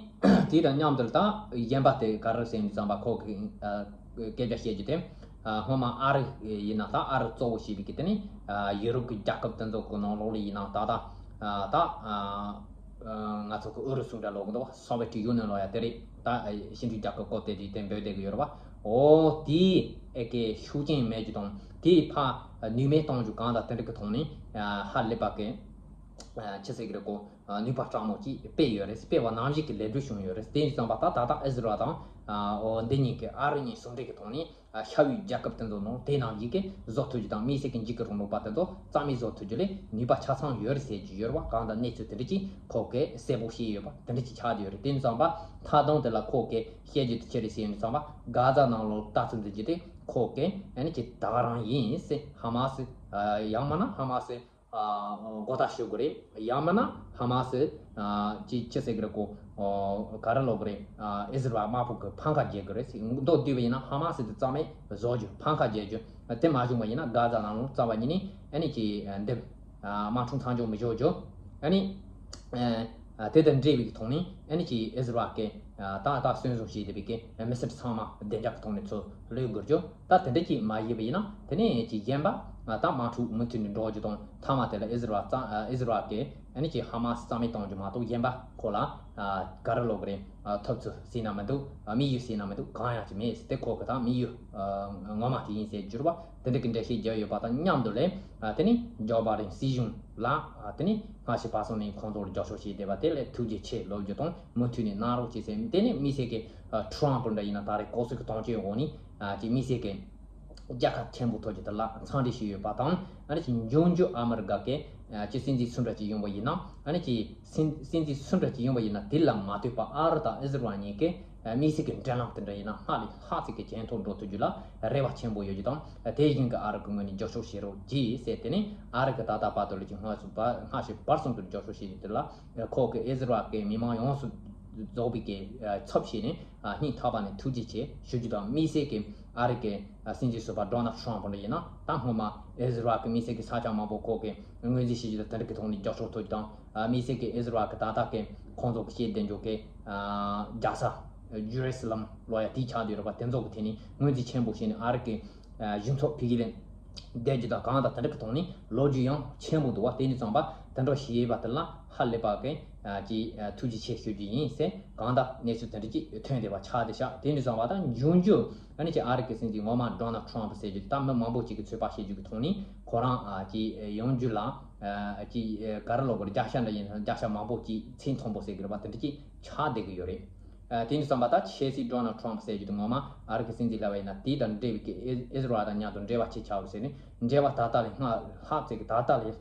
དེ་དང་མཉམ་དུ་ད་གཞན་པ་དེ་ག་རེ་ཟེར་ནས་བསམ་པ་ཁོ་གི་ཨ་སྐད་ཆ་བཤད་རྒྱུ་དེ་ཨ་སྔོན་མ་ཨ་རི་ཡིན་ན་ད་ཨ་རི་གཙོ་བོ་བྱས་པའི་གི་དེ་ནས་ཨ་ཡུ་རོབ་ཀྱི་རྒྱལ་ཁབ་དེ་ཚོ་གི་ནང་ལོགས་ལ་ཡིན་ན་ད་ད་ཨ་ད་ཨ་ང་ཚོ་གི་ཨུ་རུ་སུ་འདྲ་ལབ་གི་འདུག་སོ་བེ་ཊི་ཡུ་ནི་ཡན་ལབ་ཡ་དེ་རེད། ད་ཕྱི་འབྲེལ་རྒྱལ་ཁབ་སྐོར་དེ་དེ་དེ་འབོད་བསྡད་གི་ཡོད་རེད་བ། འོ་དེ་ཨེ་ཀེ་ཤུགས་རྐྱེན་མེད་རྒྱུ་དང་དེ་ཕ་ནུས་མེད་གཏོང་རྒྱུ་གང་དང་དེ་འདྲ་གི་ཐོག་ནས་ཨ་ཧ་ལས་པ་གི་ཆི་ཟེར་གི་རེད་གོ། ནུས་པ་སྤྲང་མོ་ཅིག་སྤེལ་ཡོད་རེད། སྤེལ་བ་ནང་བཞིན་གྱི་ལས་འགུལ་བྱུང་ཡོད་རེད། དེ་ཡིན་ཙང་པ་ད་ད་ལྟ་ཨི་ཟི་རལ་དང་འོ་འདི་གཉིས་ཀྱི་ཨ་རི་གཉིས་ཟུང་འབྲེལ་གྱི་ཐོག་ནས་ཤར་ཡུལ་རྒྱལ་ཁབ་དེ་ཚོ་ནང་དེ་ནང་བཞིན་གྱི་བཟོ་ཐུབ་རྒྱུ་དང་དམིགས་བསལ་གྱི་འཇིགས་སྐུལ་རིང་ལུགས་པ་དེ་ཚོ་རྩ་མེད་བཟོ་ཐུབ་རྒྱུ་ལས་ནུས་པ་ཆ་ཚང་ཡོད་རེད་ཟེར་གྱི་ཡོད་རེད་བ། གང་ལྟར་གནས་ཚུལ་དེ་འདྲ་ཅིག་ཁོ་གིས་གསལ་པོ་བཤད་ཡོད་པ་དེ་འདྲ་ཅིག་ཆགས་བསྡད་ཡོད་རེད། དེ་ཡིན་ཙང་པ་མཐའ་དོན་དེ་ལ་ཁོ་གིས་བཤད་རྒྱུ་དེ་ཅི་རེད་ཟེར་ཡོད་ཙང་པ་གྷ་ཛ་ནང་ལོགས་ལྟ་ཚུལ་འཛིན་རྒྱུ་དེ་ཁོ་གིས་ཨ་ནི་ཅིག་ད་ག་རང་ཡིན་ཟེར། ཧ་མ་སི་ཡང་མིན་ན་ཧ་མ་སི་མགོ་ལྟག་ཞུ་དགོས་རེད། ཡང་མིན་ན་ཧ་མ་སི་ཅི་ཅི་ཟེར་གི་རེད་གོ། ག་རེ་ལབ་དགོས་རེད། ཨི་ཟི་རལ་དམག་དཔུང་གི་འཕང་ཁ་རྒྱག་གི་རེད་ཟེར། མདོར་བསྡུས་པ་ཡིན་ན་ཧ་མ་སི་དེ་རྩ་མེད་བཟོ་རྒྱུ། འཕང་ཁ་རྒྱག་རྒྱུ། དེ་མ་བྱུང་བ་ཡིན་ན་གྷ་ཛ་ནང་ལོགས་རྩ་བ་ཉིད་ནས་ཨ་ནི་ཅི་འདེམས་དམག་འཁྲུག་མཚམས་འཇོག་མི་འཇོག་རྒྱུ། ཨ་ནི་དེ་དང་འབྲེལ་བའི་ཐོག་ནས་ཨ་ནི་ཅི་ཨི་ཟི་རལ་གི་ད་ལྟ་གསོན་བཟུང་བྱས་བསྡད་པའི་གི་མི་སེར་ཚང་མ་བདེ་འཇགས་ཀྱི་ཐོག་ནས་ཚུར་ལོག་དགོས་རྒྱུ། ད་དེ་འདྲ་ཅིག་མ་བྱས་པ་ཡིན་ན་དེ་ནས་ཅིག་གཞན་པ་ད་དམག་འཁྲུག་མུ་མཐུད་ནས་འགྲོ་རྒྱུ་དང་། མཐའ་མ་དེ་ལ་ཨི་ཟི་རལ་རྩ་ཨི་ཟི་རལ་གི་ཨ་ནི་ཅིག་ཧ་མ་སི་རྩ་མེད་གཏོང་རྒྱུ་མ་གཏོགས་གཞན་པ་ཁོ་ལ་ག་རེ་ལབ་དགོས་རེད། ཐོབ་ཚུལ་ཟེར་ན་མི་འདུག་དམིགས་ཡུལ་ཟེར་ན་མི་འདུག་གང་ཡང་ཅིག་མེད་ཟེར། དེ་ཁོ་གི་ད་དམིགས་ཡུལ་ངོ་མ་དེ་ཡིན་ཟེར་གྱུར་པ་དེ་འདྲ་གི་འགྲེལ་བཤད་རྒྱག་ཡོད་པ་དང་མཉམ་དུ་ལས། དེ་ནས་ཇོ་བྷའི་ཌེན་སྲིད་གཞུང་ལ་དེ་ནས་སྔ་ཕྱི་བར་གསུམ་ནས་ཁོང་ཚོར་རྒྱབ་སྐྱོར་བྱས་བསྡད་པ་དེ་ལ་ཐུགས་རྗེ་ཆེ་ལབ་རྒྱུ་དང་མུ་མཐུད་ནས་གནང་རོགས་བྱེད་ཟེར། དེ་ནས་དམིགས་བསལ་གྱི་ཁྲོམ་ཕུ་འདྲ་ཡིན་ན་ད་རེས་ལྐོག་གསོད་ཀྱི་དོན་རྐྱེན་འོག་ནས་ཅིག་དམིགས་བསལ་གྱི་རྒྱལ་ཁ་ཆེན་པོ་ཐོབ་རྒྱུ་དེ་ལ་འཚམས་འདྲི་ཞུས་ཡོད་པ་དང་། ཨ་ནི་ཅིག་འབྱུང་འགྱུར་ཨ་མི་རི་ཀ་གི་ཅིག་སྲིད་འཛིན་སུ་འདྲ་ཅིག་ཡོང་བ་ཡིན་ན་ཨ་ནི་ཅིག་སྲིད་སྲིད་འཛིན་སུ་འདྲ་ཅིག་ཡོང་བ་ཡིན་ན་དེ་ལ་མ་ལྟོས་པར་ཨ་རི་དང་ཨི་ཟི་རལ་གཉིས་ཀས་དམིགས་བསལ་གྱི་འབྲེལ་ལམ་དེ་འདྲ་ཡིན་ན་སྔར་ལས་ལྷག་ཙམ་གྱི་ཇེ་མཐོར་འགྲོ་ཐུབ་རྒྱུ་ལ་རེ་བ་ཆེན་པོ་ཡོད་རྒྱུ་དང་། དེ་བཞིན་གྱི་ཨ་རི་གི་ངོས་ནས་རྒྱབ་སྐྱོར་བྱེད་རོགས་གྱིས་ཟེར། དེ་ནས་ཨ་རི་གི་ད་ལྟ་བར་དུ་ལས་ཀྱི་སྔ་ཕྱི་བར་སྔ་ཕྱི་བར་གསུམ་དུ་རྒྱབ་སྐྱོར་བྱེད་རྒྱུ་དེ་ལ་ཁོ་གི་ཨི་ཟི་རལ་གྱི་མི་མང་ཡོངས་སུ་རྫོགས་པའི་གི་ཚབ་བྱས་ནས་སྙིང་ཐག་པ་ནས་ཐུགས་རྗེ་ཆེ་ཞུ་རྒྱུ་དང་། དམིགས་བསལ་གྱི་ཨ་རི་གི་སྲིད་འཛིན་ཟུར་པ་ཌོ་ནལ་ཊམ་ཕུ་འདྲ་ཡིན་ན་ད་སྔོན་མ་ཨི་ཟི་རལ་གྱི་དམིགས་བསལ་གྱི་ས་ཆ་མང་པོ་ཁོ་གི་ངོས་འཛིན་བྱེད་རྒྱུ་དང་དེ་འདྲ་གི་ཐོག་ནས་རྒྱབ་སྐྱོར་ཐོབ་རྒྱུ་དང་། དམིགས་བསལ་གྱི་ཨི་ཟི་རལ་གྱི་ད་ལྟ་གི་ཁོང་ཚོ་གི་བྱེད་བསྡད་འཇོག་གི་རྒྱལ་ས་ཇུ་རེ་སི་ལམ་ལོ་ཡ་དེའི་ཆགས་བསྡད་ཡོད་རེད་པ། དེ་ཚོ་གི་ཐད་ནས་ངོས་འཛིན་ཆེན་པོ་བྱས་ནས་ཨ་རི་གི་གཞུང་ཚབ་ཕ་གི་ལ་བསྡད་རྒྱུ་དང་གང་དང་དེ་འདྲ་གི་ཐོག་ནས་ལོ་རྒྱུས་ཡང་ཆེན་པོ་འདུག་བ། དེ་ནས་ཙམ་པ་དེ་འདྲ་ཞེས་པ་དེ་ལ་ཧ་ལས་པ་གི་ཅིག་ཐུགས་རྗེ་ཆེ་ཞུ་རྒྱུ་ཡིན་ཟེར། གང་ལྟར་གནས་ཚུལ་དེ་འདྲ་ཅིག་ཐོན་བསྡད་པ་ཆགས་བསྡད་ཤག་དེ་ནས་ཙམ་པ་ད་འབྱུང་འགྱུར་ཨ་ནི་ཅིག་ཨ་རི་གི་སྲིད་འཛིན་ངོ་མ་ཌོ་ནལ་ཊམ་ཕུ་ཟེར་རྒྱུ་དེ་ད་མི་མང་པོ་ཅིག་གིས་ཚོད་དཔག་བྱེད་རྒྱུ་གི་ཐོག་ནས་ཁོ་རང་ཅིག་ཡོང་རྒྱུ་ལ་ཅིག་ག་རེ་ལབ་དགོས་རེད། བརྒྱ་ཆ་འདྲ་ཡིན་ན་བརྒྱ་ཆ་མང་པོ་ཅིག་ཚད་མཐོན་པོ་ཟེར་གི་རེད་པ། དེ་འདྲ་ཅིག་ཆགས་བསྡད་གི་ཡོད་རེད། ཨ། དེ་ནས་བསམ་པ་ད་ཆེས་སྲིད་ཌོ་ནལ་ཊམ་ཕུ་ཟེར་རྒྱུ་དེ་ངོ་མ་ཨ་རི་གི་སྲིད་འཛིན་ལབ་པ་ཡིན་ན་དེ་དང་འབྲེལ་བའི་གི་ཨི་ཨི་ཟི་རལ་དང་མཉམ་དུ་འབྲེལ་བ་ཅིག་ཆགས་ཟེར་ནས་འབྲེལ་བ་ད་ལྟ་ལས་སྔར་ལྷག་ཙམ་གི་ད་ལྟ་ལས་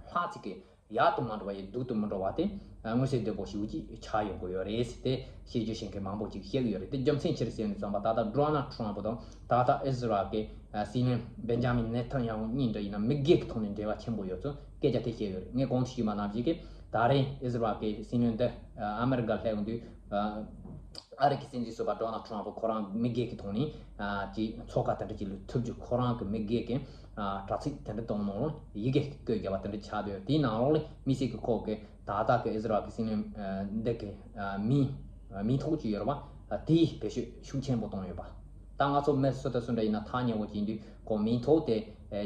ལྷག་ཙམ་གི་ཡག་ཏུ་མ་འགྲོ་བ་ཡི་སྡུག་ཏུ་མི་འགྲོ་བ་དེ་མངོན་གསལ་དོད་པོ་ཞིག་ཅིག་ཆགས་ཡོང་གི་ཡོད་རེད་ཟེར་ཏེ་བཤད་རྒྱུ་ཞེ་མཁན་མང་པོ་ཅིག་བཤད་གི་ཡོད་རེད། དེ་རྒྱུ་མཚན་ཅི་རེད་ཟེར་ནས་བསམ་པ་ད་ལྟ་ཌོ་ནལ་ཊམ་ཕུ་དང་ད་ལྟ་ཨི་ཟི་རལ་གི་སྲིད་བློན་བེན་ཇ་མིན་ནེ་ཐན་ཡ་ཧུ་གཉིས་འདྲ་ཡིན་ན་མི་སྒེར་གི་ཐོག་ནས་འབྲེལ་བ་ཆེན་པོ་ཡོད་ཚུལ་སྐད་ཆ་དེ་བཤད་ཡོད་རེད། ངས་གོང་དུ་ཞུས་པ་ནང་བཞིན་གི་ད་རེས་ཨི་ཟི་རལ་གི་སྲིད་བློན་འདི་ཨ་མི་རི་ཀ་སླེབས་ཡོང་དུས། ཨ་རི་གི་སྲིད་འཛིན་ཟུར་པ་ཌོ་ནལ་ཊམ་ཕུ་ཁོ་རང་མི་སྒེར་གྱི་ཐོག་ནས་ཨ་ཅིག་ཚོགས་ཁག་དེ་འདྲ་ཅིག་ལ་ཐུག་རྒྱུ་ཁོ་རང་གི་མི་སྒེར་གྱི་ཨ་དྲ་ཚིགས་དེ་འདྲ་དང་ནང་ལ་ཡི་གེ་བཀོད་བརྒྱབ་པ་དེ་འདྲ་ཆགས་བསྡད་ཡོད། དེའི་ནང་ལོགས་ལ་དམིགས་བསལ་གྱི་ཁོ་གི་ད་ལྟ་གི་ཨི་ཟི་རལ་གི་སྲིད་བློན་འདི་གི་ཨ་མིང་མིང་ཐོ་ཅིག་ཡོད་རེད་པ། དེའི་བེད་སྤྱོད་ཤུགས་ཆེན་པོ་བཏང་ཡོད་པ། ད་ང་ཚོ་མི་སུ་དང་སུ་འདྲ་ཡིན་ན་ཐག་ཉེ་བོ་ཅིག་ཡིན་དུས་ཁོ་མིང་ཐོ་དེ་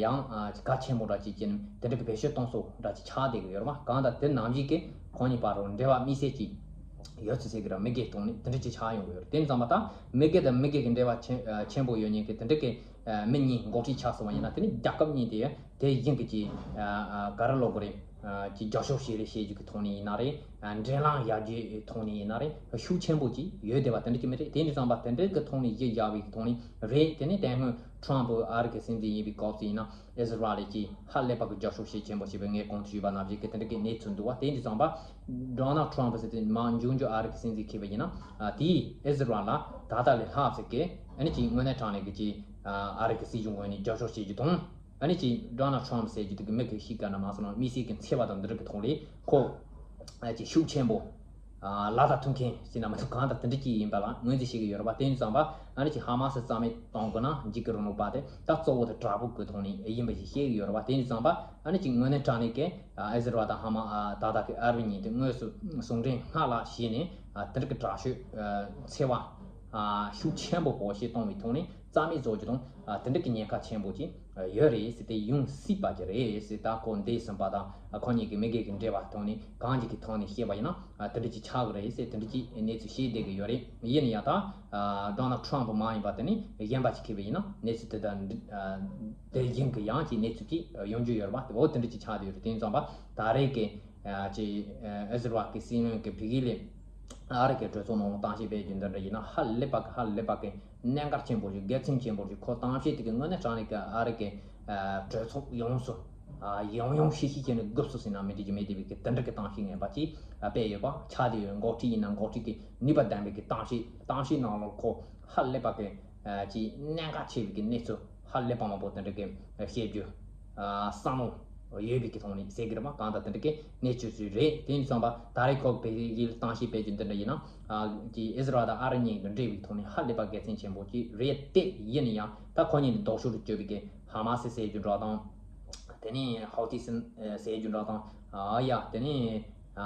ཡང་གལ་ཆེན་པོ་འདྲ་ཅིག་ཅིག་དེ་འདྲ་གི་བེད་སྤྱོད་གཏོང་སྲོལ་འདྲ་ཅིག་ཆགས་བསྡད་ཀྱི་ཡོད་རེད་པ། གང་ལྟར་དེ་ནང་བཞིན་གྱི་ཁོང་གཉིས་བར་རུ་འབྲེལ་བ་དམིགས་བསལ་ཅིག་ཡོད་ཚུལ་ཟེར་གི་ར་མི་སྒེར་ཐོག་ནས་དེ་འདྲ་ཅིག་ཆགས་ཡོང་གི་ཡོད་རེད། དེ་ཙམ་པ་ད་མི་སྒེར་དང་མི་སྒེར་གྱི་འབྲེལ་བ་ཆེན་ཆེན་པོ་ཡོད་མཁན་གྱི་དེ་འདྲ་གི་མི་གཉིས་འགོ་ཁྲིད་ཆགས་སོང་བ་ཡིན་ན་དེ་ནི་རྒྱལ་ཁབ་གཉིས་དེ་དེ་བཞིན་གྱི་ཅིག་ག་རེ་ལབ་དགོས་རེད། ཅིག་རྒྱབ་སྐྱོར་བྱེད་རེས་བྱེད་རྒྱུ་གི་ཐོག་ནས་ཡིན་ན་རེད། འབྲེལ་ལམ་ཡར་རྒྱས་ཐོག་ནས་ཡིན་ན་རེད། ཤུགས་ཆེན་པོ་ཅིག་ཡོད་བསྡད་པ་དེ་འདྲ་གི་མི་རེད། དེ་འདྲ་ཙམ་པ་དེ་འདྲ་གི་ཐོག་ནས་གཞི་བཞག་པའི་གི་ཐོག་ནས་རེད། དེ་ནི་དེ་སྔོན་ཊམ་ཕུ་ཨ་རི་གི་སྲིད་འཛིན་ཡིན་པའི་སྐབས་སུ་ཡིན་ན་ཨི་ཟི་རལ་གྱིས་ཧ་ལས་པ་གི་རྒྱབ་སྐྱོར་བྱེད་ཆེན་པོ་བྱས་པའི་ངས་གོང་དུ་ཞུས་པ་ནང་བཞིན་གི་དེ་འདྲ་གི་གནས་ཚུལ་འདུག་བ། དེ་འདྲ་ཙམ་པ་ཌོ་ནལ་ཊམ་ཕུ་ཟེར་དེ་མ་འབྱུང་འགྱུར་ཨ་རི་གི་སྲིད་འཛིན་འཁེལ་བ་ཡིན་ན་དེས་ཨི་ཟི་རལ་ལ་ད་ལྟ་ལས་ལྷག་ཙམ་གི་ཨ་ནི་ཅིག་དངོས་གནས་དྲང་གནས་གི་ཅིག་ཨ་རི་གི་སྲིད་གཞུང་ངོས་ནས་རྒྱབ་སྐྱོར་བྱེད་རྒྱུ་དང་། ཨ་ནི་ཅིག་ཌོ་ནལ་ཊམ་ཟེར་རྒྱུ་དེ་གི་མི་གི་ཤི་ཀ་ན་མ་སོང་ན་དམིགས་བསལ་གྱི་འཚེ་བ་དང་འདི་འདྲ་གི་ཐོག་ལས་ཁོ་ཨ་ཅིག་ཤུགས་ཆེན་པོ་ཨ་ལག་བསྟར་ཐུབ་མཁན་ཟེར་ན་མི་ཐུབ་གང་ལྟར་དེ་འདྲ་ཅིག་ཡིན་པ་ལ་ངོས་འཛིན་བྱེད་ཀྱི་ཡོད་རེད་པ། དེ་ཡིན་ཙང་པ་ཨ་ནི་ཅིག་ཧ་མ་སི་རྩ་མེད་གཏོང་དགོས་ན་འཇིགས་སྐུལ་རིང་ལུགས་པ་དེ་ད་གཙོ་བོ་དེ་དྲག་པོ་གི་ཐོག་ནས་ཡིན་པ་ཞིག་བཤད་ཀྱི་ཡོད་རེད་པ། དེ་ཡིན་ཙང་པ་ཨ་ནི་ཅིག་དངོས་གནས་དྲང་གནས་ཀྱི་ཨ་ཨི་ཟི་རལ་དང་ཧ་མ་ཨ་ད་ལྟ་གི་ཨ་རི་གཉིས་དེ་དངོས་སུ་ཟུང་འབྲེལ་སྔར་ལྷག་བྱས་ནས་ཨ་དེ་འདྲ་གི་དྲག་ཤོས་ཨ་འཚེ་བ་ཨ་ཤུགས་ཆེན་པོ་བོད་ཞིག་གཏོང་བའི་ཐོག་ནས། རྩ་མེད་བཟོ་རྒྱུ་དང་། ཨ་དེ་འདྲ་གི་ཉེན་ཁ་ཆེན་པོ་ཅིག་ཡོད་རེད་ཟེར་ཏེ་ཡོང་སྲིད་པ་ཅིག་རེད་ཟེར། ད་ཁོ་འདས་ཟིན་པ་དང་ཁོ་གཉིས་ཀྱི་མི་སྒེར་གྱི་འབྲེལ་བ་ཐོག་ནས་གང་ཅིག་གི་ཐོག་ནས་བཤད་པ་ཡིན་ན་ཨ་དེ་འདྲ་ཅིག་ཆགས་ཀྱི་རེད་ཟེར་དེ་འདྲ་ཅིག་གནས་ཚུལ་བཤད་བསྡད་ཀྱི་ཡོད་རེད། ཡིན་ན་ཡང་ད་ཨ་ཌོ་ནལ་ཊམ་ཕུ་མ་ཡིན་པ་དེ་ནི་གཞན་པ་ཅིག་འཁེལ་བ་ཡིན་ན་གནས་ཚུལ་དེ་དང་འདི་ཨ་དེ་བཞིན་གྱི་ཡང་ཅིག་གནས་ཚུལ་ཅིག་ཡོང་རྒྱུ་ཡོད་རེད་པ། འོ་དེ་འདྲ་ཅིག་ཆགས་བསྡད་ཡོད་རེད། དེ་ཡིན་ཙང་པ་ད་རེས་ཀྱི་ ཨ་ཅི་ཨེ་ཟེར་བ་གི་སྲིད་བློན་གི་བི་གི་ལེ་ཨ་རི་གི་གྲོས་ཚོགས་ནང་ལ་གཏམ་བཤད་སྤེལ་རྒྱུ་འདི་འདྲ་ཡིན་ན་ཧ་ལས་པ་གི་ཧ་ལས་པ་གི་གནད་འགག་ཆེན་པོ་ཞིག་གལ་ཆེན་ཆེན་པོ་ཞིག་ཁོ་གཏམ་བཤད་དེ་གི་དངོས་གནས་དྲང་གནས་གི་ཨ་རི་གི་ཨ་གྲོས་ཚོགས་ཡོངས་སུ་ཨ་ཡང་ཡང་ཤི་ཤི་བྱས་ནས་དགོས་སུ་ཟིན་ན་མི་འགྲིག་གི་མེད་དེ་བའི་གི་དེ་འདྲ་གི་གཏམ་བཤད་ངན་པ་ཅིག་ཨ་སྤེལ་ཡོད་པ་ཆགས་བསྡད་ཡོད། འགོ་ཁྲིད་ཡིན་ན་འགོ་ཁྲིད་ཀྱི་ནུས་པ་ལྡན་པའི་གི་གཏམ་བཤད་གཏམ་བཤད་ནང་ལ་ཁོ་ཧ་ལས་པ་གི་ཨ་ཅིག་གནད་འགག་ཆེ་བའི་གི་གནས་ཚུལ་ཧ་ལས་པ་མང་པོ་དེ་འདྲ་གི་བཤད་རྒྱུ་ཨ་བསམ་བློ་ཡོད་པའི་གི་ཐོག་ནས་ཟེར་གི་རེད་པ། གང་ལྟར་དེ་འདྲ་གི་གནས་ཚུལ་ཞིག་རེད། དེ་ཡིན་དུས་ཙམ་པ་ད་རེས་ཁོ་བལ་ཡུལ་གཏམ་བཤད་སྤེལ་རྒྱུ་འདི་འདྲ་ཡིན་ན་ཨ་ཅིག་ཨི་ཟི་རལ་དང་ཨ་རི་གཉིས་ཀྱི་འབྲེལ་བའི་ཐོག་ནས་ཧ་ལས་པ་དགེ་མཚན་ཆེན་པོ་ཅིག་རེད་དེ། ཡིན་ན་ཡང་ད་ཁོ་གཉིས་ནི་ལྡོག་ཕྱོགས་སུ་གྱུར་པའི་གི་ཧ་མ་སི་ཟེར་རྒྱུ་འདྲ་དང་། དེ་ནས་ཧའུ་ཐི་སི་ཟེར་རྒྱུ་འདྲ་དང་། ཨ་ཡ་དེ་ནས་ཨ་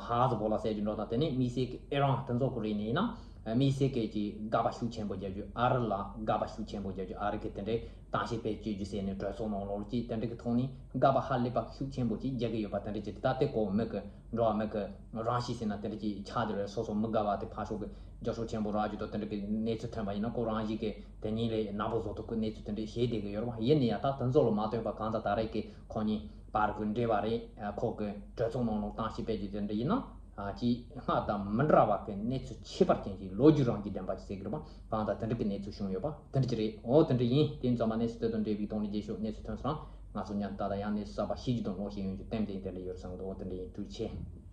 ཧ་ཟི་བོ་ལ་ཟེར་རྒྱུ་འདྲ་དང་། དེ་ནས་དམིགས་བསལ་གྱི་ཨི་རན་དེ་ཚོ་ཁོ་རེད་ནས་ཡིན་ན། དམིགས་བསལ་གྱི་ཅིག་དགག་པ་ཤུགས་ཆེན་པོ་རྒྱག་རྒྱུ། ཨ་རི་ལ་དགག་པ་ཤུགས་ཆེན་པོ་རྒྱག་རྒྱུ། ཨ་རི་གི་དེ་འདྲའི་གཏམ་བཤད་སྤེལ་བཅོས་རྒྱུ་ཟེར་ནས་གྲོས་ཚོགས་ནང་ལོགས་ཀྱི་དེ་འདྲ་གི་ཐོག་ནས་དགག་པ་ཧ་ལས་པ་ཤུགས་ཆེན་པོ་ཅིག་རྒྱག་གི་ཡོད་པ་དེ་འདྲ་ཅིག་ད་དེ་ཀོ་མི་གི་འགྲོ་བ་མི་གི་རང་གཤིས་ཟེར་ན་དེ་འདྲ་ཅིག་ཆགས་བསྡད་རེད། སོ་སོ་མི་དགའ་བ་དེ་ཕར་ཕྱོགས་གི་རྒྱབ་ཕྱོགས་ཆེན་པོ་རག་རྒྱུ་དང་དེ་འདྲ་གི་གནས་ཚུལ་ཐོན་པ་ཡིན་ན་ཁོ་རང་བཞིན་གི་དེ་ཉིད་ལས་ནག་པོ་བཟོ་ཐུབ་ཀྱི་གནས་ཚུལ་དེ་འདྲ་བཤད་བསྡད་གི་ཡོད་རེད་པ། ཡིན་ན་ཡང་ད་དེ་ཚོ་ལ་མ་ལྟོས་པ་གང་ལྟར་ད་རེས་ཀྱི་ཁོ་གཉིས་བར་གྱི་འབྲེལ་བ་རེད། ཁོ་གི་གྲོས་ཚོགས་ནང་ལོགས་གཏམ་བཤད་སྤེལ་རྒྱུ་དེ་འདྲ་ཡིན་ན། ཨ་ཅིག་སྔར་དང་མི་འདྲ་བ་གི་གནས་ཚུལ་ཁྱད་པར་ཅན་ཅིག་ལོ་རྒྱུས་རང་གི་བདེན་པ་ཅིག་ཟེར་གི་རེད་པ། གང་ལྟར་དེ་འདྲ་གི་གནས་ཚུལ་བྱུང་ཡོད་པ་དེ་འདྲ་ཅིག་རེད། འོ་དེ་འདྲ་ཡིན། དེ་ཚང་མ་གནས་ཚུལ་དེ་དང་འབྲེལ་བའི་ཐོག་ནས་རྒྱས་ཤོག་གནས་ཚུལ་ཐོན་སོང་ང་ཚོ་མཉམ་དུ་ད་ལྟ་ཡང་གནས་ཚུལ་གསར་པ་ཤེས་རྒྱུ་དང་ཀློག་ཤེས་ཡོང་རྒྱུ་ཏན་ཏན་དེ་འདྲ་ཡོད་བསམ་གི་འདུག་འོ་དེ་འདྲ་ཡིན། ཐུགས་རྗེ་ཆེ།